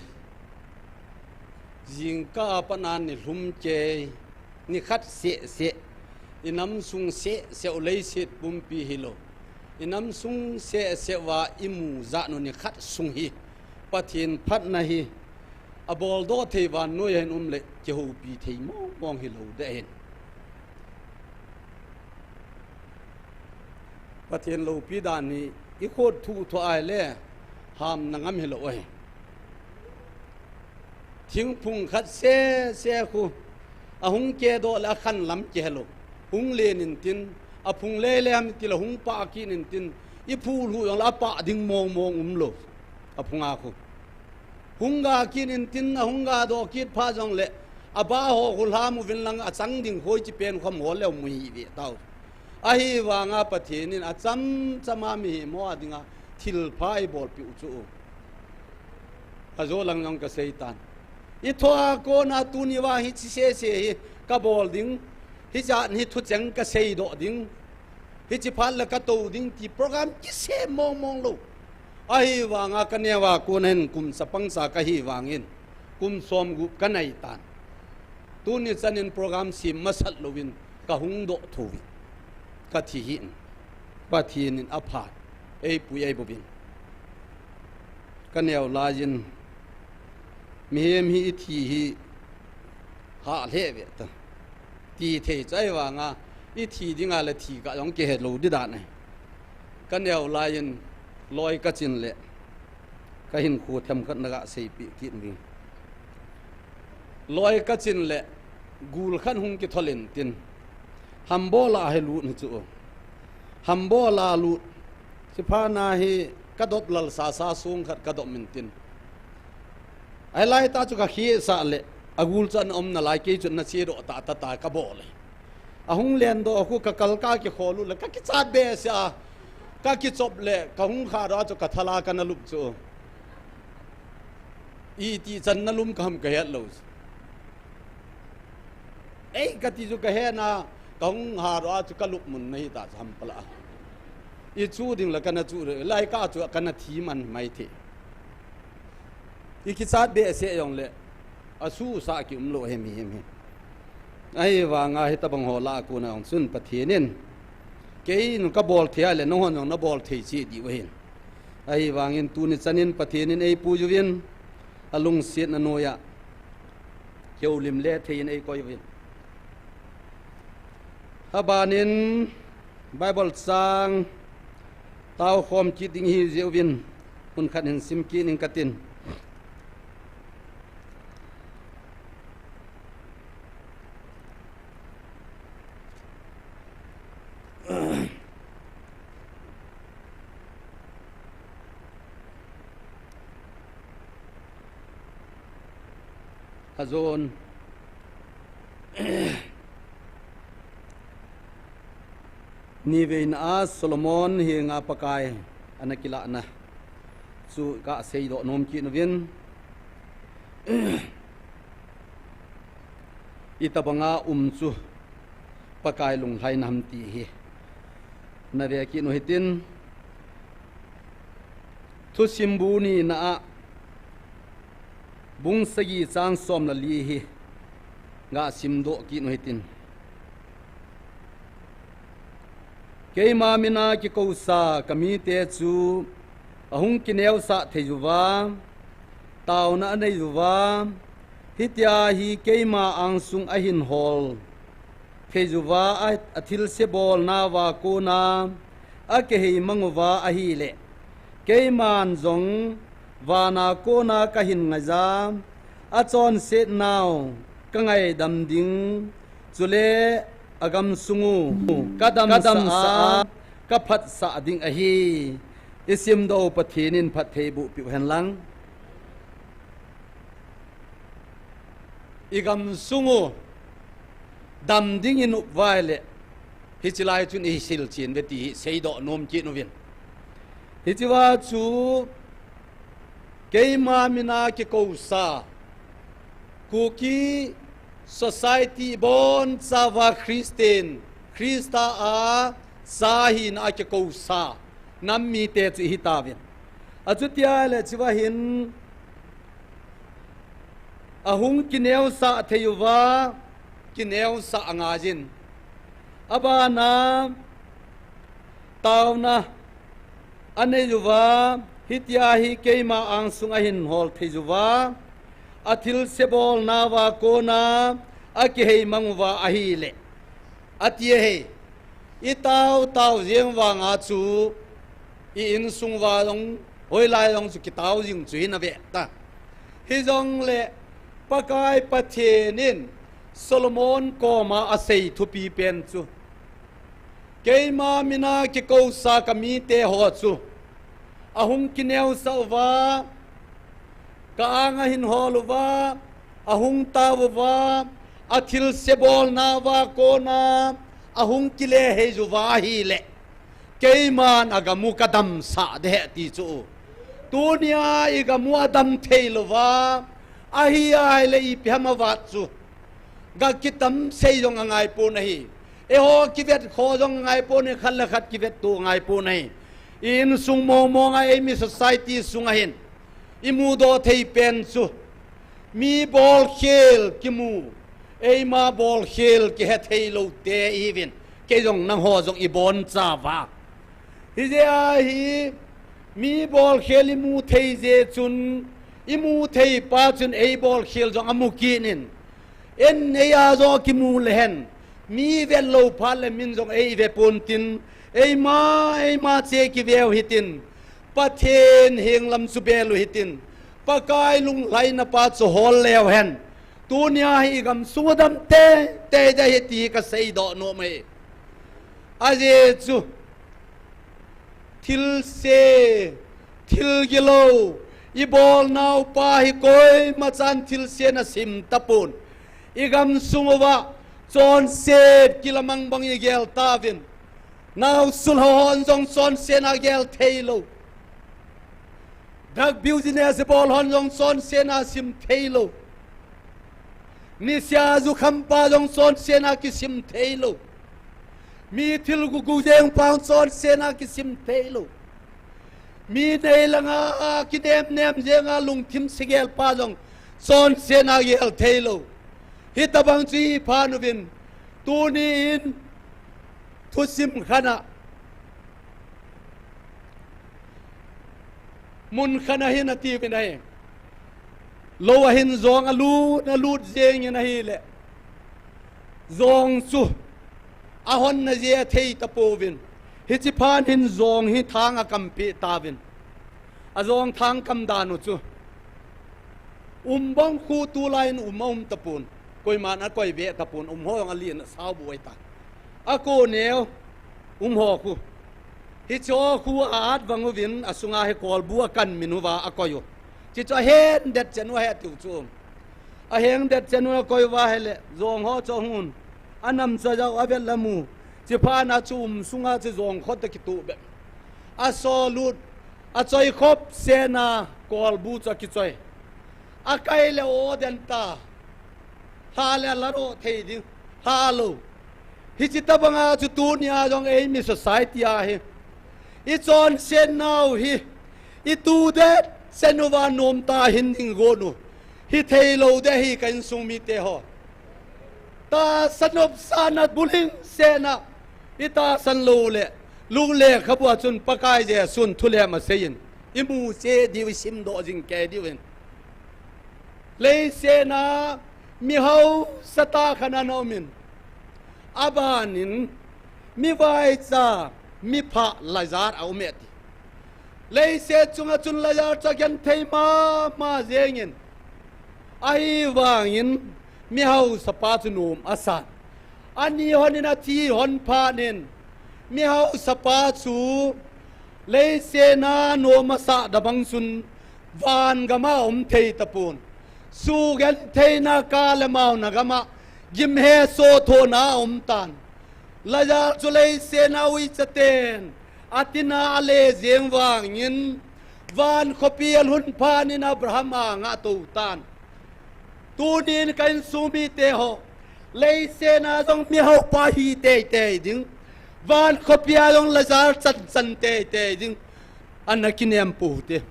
jingkah a pat a nilhum kei, nikhat seh seh, inam sung seh seh u leiset pumpi hilou, inam sung seh seh uva imu jat u nikhat sung hi Pathen phatna hi abol doh thei vannoi a hin um le kihoupi thei mong mong hilou ding ahin. Pathen loupi dan hi ikhut thu thu ahile hamna ngam hilou ahi. Thingphung khat seh seh khu ahung kedoh le akhan lam kihelou. Hung len intin, aphung lele ham tile hung pah kit intin, iphulhu jongle apah ding mong mong umlou. Aphung a khu hung ga kit intin, ahung ga doh kit phat jongle, abah ho khu lham uvin lang achang ding khoi chi pen khom ho leu mu hi ve tau. Ahivanga Pathen in achamcham a mihem ho a dinga thilpha eibolpeh u chu ajo lang jong kasei tan. Ithoa kona tuni vang hiche seh seh hi kabol ding, hijat hi thucheng kasei doh ding, hiche phat le katou ding ti program kisem mong mong lou. Ahivanga kaneo a kona hin kum chapang cha kahi vangin kum somgup kanei tan. Tuni chan in program sem masat louvin kahung doh thou vin kathi hih in. Pathen in aphat eipui eibouvin. Kaneo laiyin mihem hi ithi hi hah lheh ve ta. Ti thei chu ahivanga ithi dinga le thi kah jong kihe lou di dan ahi. Kaneo laiyin loi kachin le kahinkho themkhat na gaseipeh kit uvin. Loi kachin le gul khat hung kithol intin. Hambol a hi lut hi chu. Hambol a lut. Chuphat na hi kadop lal sasa sung khat kadop intin. Ahilai tah chu kakhesah le agul chu ana um nalai, kei chu ana chedoh tah tah tah kabol e. Ahung lendoh khu kakal kakikholut le kakichat behseh a, kakichop le kahung khadoh a chu kathal a kana lup chu. Iti chan nalum kaham kahet lou chu. Ei, kati chu kahe na, kahung hadoh a chu kalup mun nahi tah chu ham pala. Ichu ding le kana chu le, lai ka chu kana thi man mai thei. Ikichat behseh jongle, asuhsah kium lou ahi mihem hi. Ahivanga hitabang ho lah a kona jong chun Pathen in, kei in kabol thei a le, nanghon jong nabol thei cheh diu ahin. Ahivangin tuni chan in Pathen in eipui uvin, alungsetna noiya kihoulim le thei in eikoi uvin. Abanin Bible chang taokhom kit ding ihi jeh uvin, hun khat hin sim kit ing katin. Ajon. Niveina a Solomon henga Pakai ana kilahna chu kaseidoh nom kit uvin. Itabanga um chu Pakai lunglhaina ham ti hi nave kit u hitin, Thusim bu nina a bung sagi chang som le li hi gasimdoh kit u hitin. Keima mina kikousa kamite chu ahung kineosah thei uva, taona anei uva, hitia hi keima angsung ahin hol thei uva, a, athilse bolnauva kona akihei mang uva ahile, keiman jong vana kona kahin ngaija, achonsetnau kangaidam ding, chule agamsung u kadamsah, kadamsah a kaphatsah ding ahi. Isimdoh Pathen in phattheiboh peh uhen lang. Igamsung u dam ding inop uva ahile, hiche lai chun isilchen uve ti hi seidoh nom kit uvin. Hichea chu keima mina kikousa, Kuki society ibonchauva Christian, Christa a cha hina a kikousa nam mite chu ihi tauvin. Achuti ahile hichea hin ahung kineosah thei uva, kineosah angaiyin, abana taona anei uva, hitia hi keima angsung ahin hol thei uva, athilse bolnauva kona akihei mang uva ahile, ati ahi. Itao tao jeng vanga chu i insung uva jong hoilai jong chu kitao jing chu hin ave ta. Hijongle Pakai Pathen in Solomon koma asei thupi pen chu, keima mina kikousa kamite ho chu ahung kineosah uva, ka-anga ahin hol uva, ahung tao uva, athilse bolnauva kona ahung kile hei uva ahile, keiman agam u kadamsah ding ahi ti chu. Tunia igam u adam thei louva ahi ahile, ipi ham avat chu ga kitam sei jong angaipon ahi. Eiho kivet kho jong angaipon ahi, khat le khat kivetto angaipon ahi. I insung mong mong a, eimi society sunga hin imudoh thei pen chu mi bolkhel kimu, eima bolkhel kihe theiloute ihiuvin, kei jong nangho jong ibonchauva. Hijeh a hi mi bolkhel imu thei jeh chun, imu thei pa chun eibolkhel jong amu kit in, en eiya joh kimu lehen, mi vetlou phat le min jong eive pontin, eima eima che kiveu hitin, Pathen henglam chu belu hitin, Pakai lunglhaina pa chu hol leu hen, tunia hi igamsung u adam teitei ding ahi ti kaseidoh nom ahi. Ajeh chu thilse, thil gilou ibolnau pa hi koimachan thilse ana sim tapon. Igamsung uva chonset kilamang bang igel tauvin, naosulhou hon jong chonsetna gel theilou, drug business bol hon jong chonsetna sim theilou, nisa jukham pa jong chonsetna kisim theilou, mi thil gugu jeng pa jong chonsetna kisim theilou, mi neilanga kinem nem jenga lungthim segel pa jong chonsetna gel theilou. Hitobang chu iphat uvin, tuni in thusim khat a, mun khat a hin atiuvin ahi. Lou a hin jong alut, alut jengin ahile, jong chu ahonna jeh athei tapouvin, hiche phat hin jong hi thang akampeh tauvin. Ajong thang kam dan u chu, um bang khu tulai in um aum tapon, koiman akoi ve tapon, umho jong alen asao bu ahitai. Ako neo umho khu, hicheho khu a-at vang uvin, asunga hi kolbu akan min uva akoi u. Hiche chu ahen det chen u ahi atiu chu. Aheng det chen u akoi uva ahile, jongho chu ahung un, anam chu ajao, avet le amu. Hiche phat a chu um sunga chu jong khut akitoh bep, asolut, achoi khop sena kolbu chu akichoi, akai le o den ta, lha le aladoh thei ding, lha lou. Hiche tobanga chu tunia jong eimi society a hi ichonsetnau hi itu det chen uva nomtah a hin ding gon u, hitheilou ding ahi ka insung miteho. Tahsa nopsahna bulhing sena itahsan lou le, Luke lekhabu a chun Pakai Jesu'n thu le ma seiyin, imu cheh diu, isimdoh jing kei diu in. Leiset a mi hausa tah khat ana um in, aban in mi vaicha, mi pha Lazar a um e ti. Leiset chunga chun Lazar chu agenthei mama jeng in, ahivangin mi hausapa chu nom asan. Ani hon in athi hon phat in, mi hausapa chu leiset a nom asah tabang chun van gam a um thei tapon. Sugentheina kah le mauna gam a gimhesoh thohna a um tan. Lazar chu leiset a uicha ten atin a ale jeng vangin, van khopi a lhun phat in Abraham anga atou tan. Tunin ka insung mite ho, leiset a jong mi haopa hi teitei ding, van khopi a jong Lazar chanchan teitei ding, ana kinem pou te.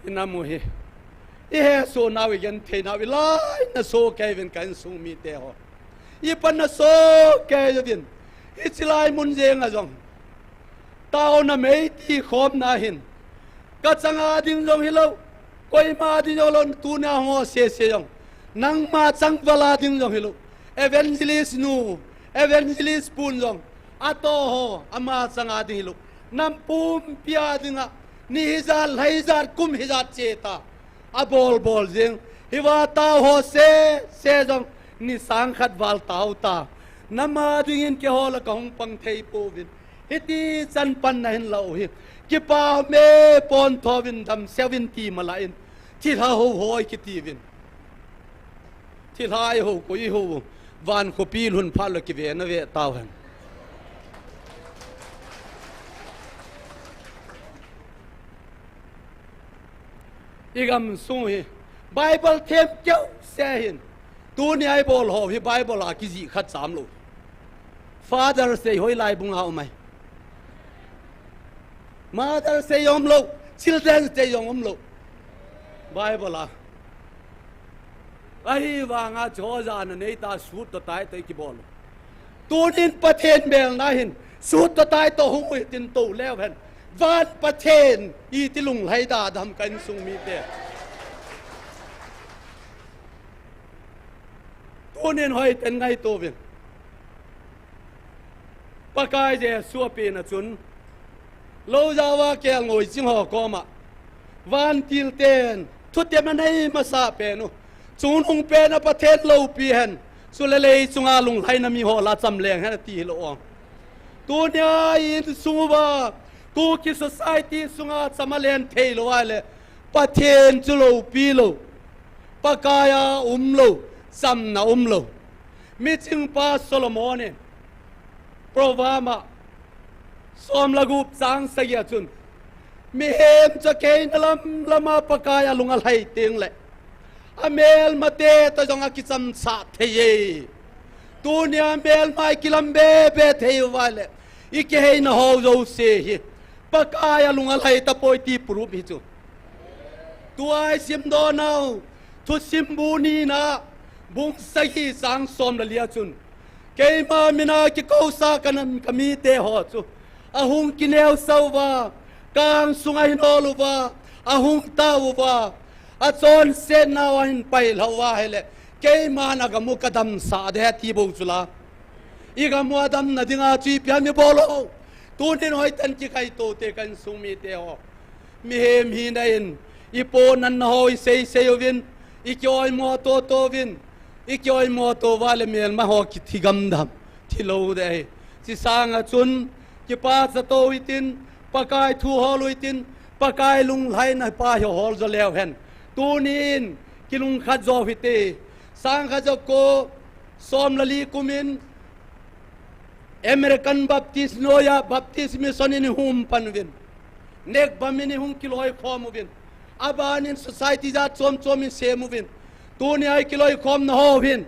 Ina mu hi. Ihesohnau, igentheinau, ilaina soh kei uvin ka insung mite ho. Ipanna soh kei uvin. Hiche lai mun jeng a jong, taona mei ti khomna hin, ka chang a ding jong hilou, koima ding jong lou, tuna hung ho sese jong, nangma chang val a ding jong hilou, evangelist nu, evangelist pun jong, atoh ho, ama chang a ding hilou, nam pumpi a dinga, ni hijat, lha hijat, kum hijat che ta, abol bol jing. Hiva tao ho sese jong, ni sang khat val tao ta. Nama dingin keiho la kahung pang thei pouvin. Hiti chan panna hin la u hi. Kipa me, pontho uvin, damsel uvin ti mala in. Thilha ho hoi kiti uvin. Thilha i ho, koi i ho. Van khopi lhun phat le kive na ve tao hen. I gamsung hi Bible them keu se hin. Tuni a i bol ho hi Bible a kijih khat cham lou. Father's Day hoilai bung a um ai. Mother's Day jong um lou, Children's Day jong um lou. Bible a. Ahivanga chu jana nei ta, suit toh tie toh i kibol u. Tunin Pathen belna hin, suit toh tie toh hung u hitin tou leu hen. Van Pathen iti lunglhai da dem ka insung mite. Tunin hoiten ngaito uvin. Pakai Jesu a pen a chun, lou jao a kelngoi ching ho koma vantil ten thutepna nei masa pen u. Chungnung pen a Pathen loupi hen. Chule lei chunga lunglhaina mi ho la cham leng hen ati hilou o. Tunia insung uva, Kuki society sunga cham a len thei lou ahile, Pathen chu loupi lou, Pakai a um lou, chamna um lou. Miching pa Solomon in Proverb a som le gup chang sagi a chun, mihem chu akehna lam lam a Pakai a lung alhai teng le, amelmate toh jong akichamsah thei e. Tunia melma i kilam bebe thei uva le, i kiheina ho jouse hi Pakai a lung alhai tapoi ti proof hi chu. Tua i simdoh nau, Thusim bu nina, bung sagi chang som le li a chun, keima mina kikousa ka nam ka mite ho chu ahung kineosah uva, kang sunga ahin ol uva, ahung tao uva, achonsetnau ahin pailha uva ahile, keiman agam u kadamsah ding ahi ti bou chu la. I gam u adamna dinga chu ipi ham ibol u. Tunin hoiten kikaito te ka insung mite ho. Mihem hina in, i ponanna ho i seisei uvin, i kioimo toto uvin, i kioimo to uva le melma ho kithi gam dem, thi lou ding ahi. Hiche sanga chun, kipachat u hitin, Pakai thu hol u hitin, Pakai lunglhaina pa hi hol jo leu hen. Tunin, kilungkhat jo u hite, sangkhat jako, som le li kum in, American Baptist noiya Baptist Mission in ihung umpan uvin. Nekbam in ihung kiloikhom uvin. Aban in society jat chom chom in sem uvin. Tunia i kiloikhomna ho hin,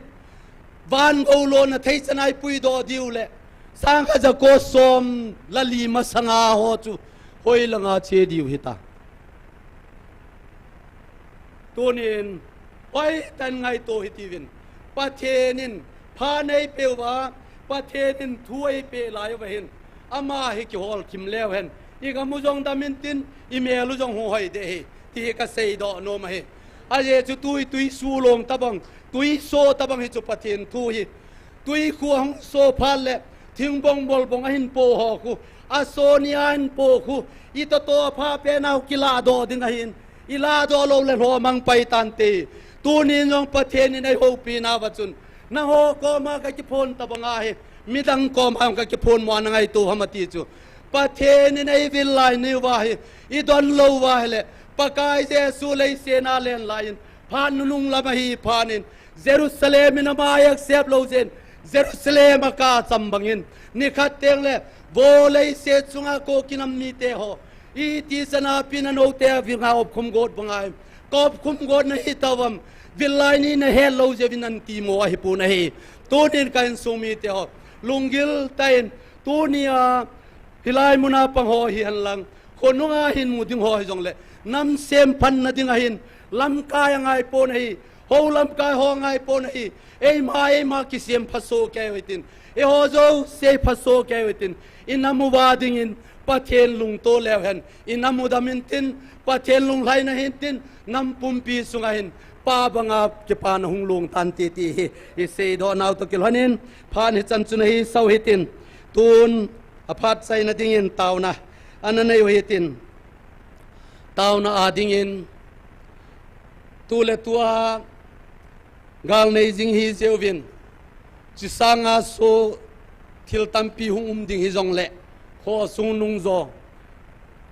van gou lona theichan a i puidoh diu le, sangkhat jako som le li masanga ho chu hoilanga che diu hita. Tunin, Hoitah in ngaito hitiuvin. Pathen in pha eipeuva, Pathen in thu eipeh lai uva hin, ama hi kihol khum leu hen, igam u jong dam intin, imel u jong hung hoi ding ahi, ti hi kaseidoh nom ahi. Ajeh chu tui, tui sulong tabang, tui so tabang hi chu Pathen thu hi. Tui khu ahung so phat le, thingbong bolbong ahin po ho khu, aso nia ahin po khu, itoh toh apha penau kiladoh ding ahin, iladoh lou le lhomang pai tante. Tunin jong Pathen in eihoupi nauva chun, nangho koma kakiphon tabang ahi, midang koma jong kakiphon mo a nangaito ham ati chu. Pathen in eivil lai nauva hi, idon lou uva ahile, Pakai Jesu leiset a alen lai in, phat nunung lam ahi phat in, Jerusalem in ama accept lou jeh in, Jerusalem a kacham bangin, nikhat teng le, vo leiset chunga kou kinam mite ho, iti chan a pi nanou te vinga opkhum got banga, ka opkhum got nahi tauvam, vil lai ni nahet lou jeh uvin nati mo ahi pon ahi. Tunin ka insung mite ho, lunggil tah in, tunia, hilai muna pang ho hihen lang, khonunga hin mu ding ho hijongle, nam semphatna ding ahin, lamkai angai pon ahi, hou lamkai ho angai pon ahi, eima, eima kisempha soh kei u hitin, eiho jouse pha soh kei u hitin, inam uva dingin, Pathen lungto leu hen, inam u dam intin, Pathen lunglhaina hintin, nam pumpi sunga hin, pa banga kipana hung long tante ti hi, iseidoh nau toh kilhonin, phat hichan chun ahi sau hitin, tun, aphat chaina dingin taona ana nei u hitin, taona a dingin, tu le tua, gal nei jing hi jeh uvin, chusanga so thil tampi hung um ding hijongle, khosung nung jo,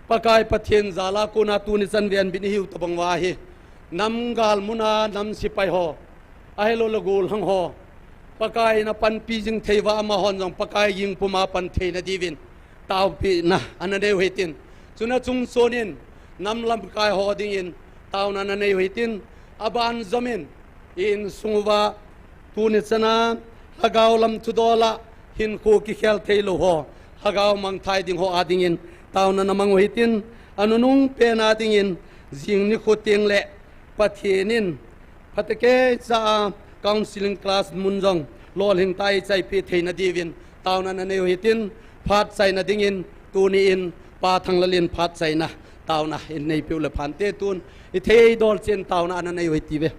Pakai Pathen jal a kona tuni chan venbit ihiu tabang uva hi, nam gal muna nam sepai ho, ahilou le gollhang ho, Pakai in apanpi jing thei uva amahon jong Pakai ging puma pan theina diuvin, taopina ana nei u hitin, chuna chungchon in, nam lamkai ho dingin, taona ana nei u hitin, aban jom in, i insung uva, tuni chan a, lhagao lam thudol a, hinkho kikhel thei lou ho, lhagao mangthai ding ho a dingin, taona ana mang u hitin, anunung pen a dingin, jing nikho teng le, Pathen in, phatecha a, counseling class mun jong, lolhing tah a eichaipi theina diuvin, taona ana nei u hitin, phat chaina dingin, tuni in, Pa Thanglal in phat chaina, taona, in neipiu le phante tun, ithei dol chen taona ana nei u hitiuve.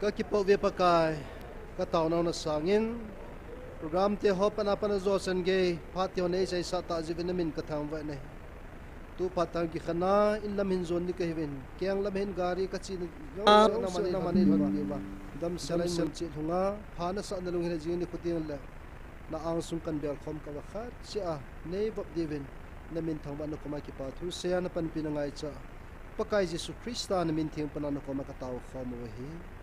Kakipah uve Pakai, kataonau na sangin, program te ho pan a pat a jo chan gei, phat te ho neichaisah tah jeh uvin namin kathangvah in ahi. Tu phat tah kikhen a, inlam hin jon ding kahiuvin, kenglam hin gari kachena jong, nangman neilhon diuva, damsel a in mun cheh lhunga, pha nasahna lunghel jing nikho tengle, na angsung kanbelkhom kah uva khat cheh a, neivop diuvin, namin thangvah in nakoma kipa thu seiya napanpina ngaicha, Pakai Jesu Christa namin theng pan a nakoma katao khom u ahi.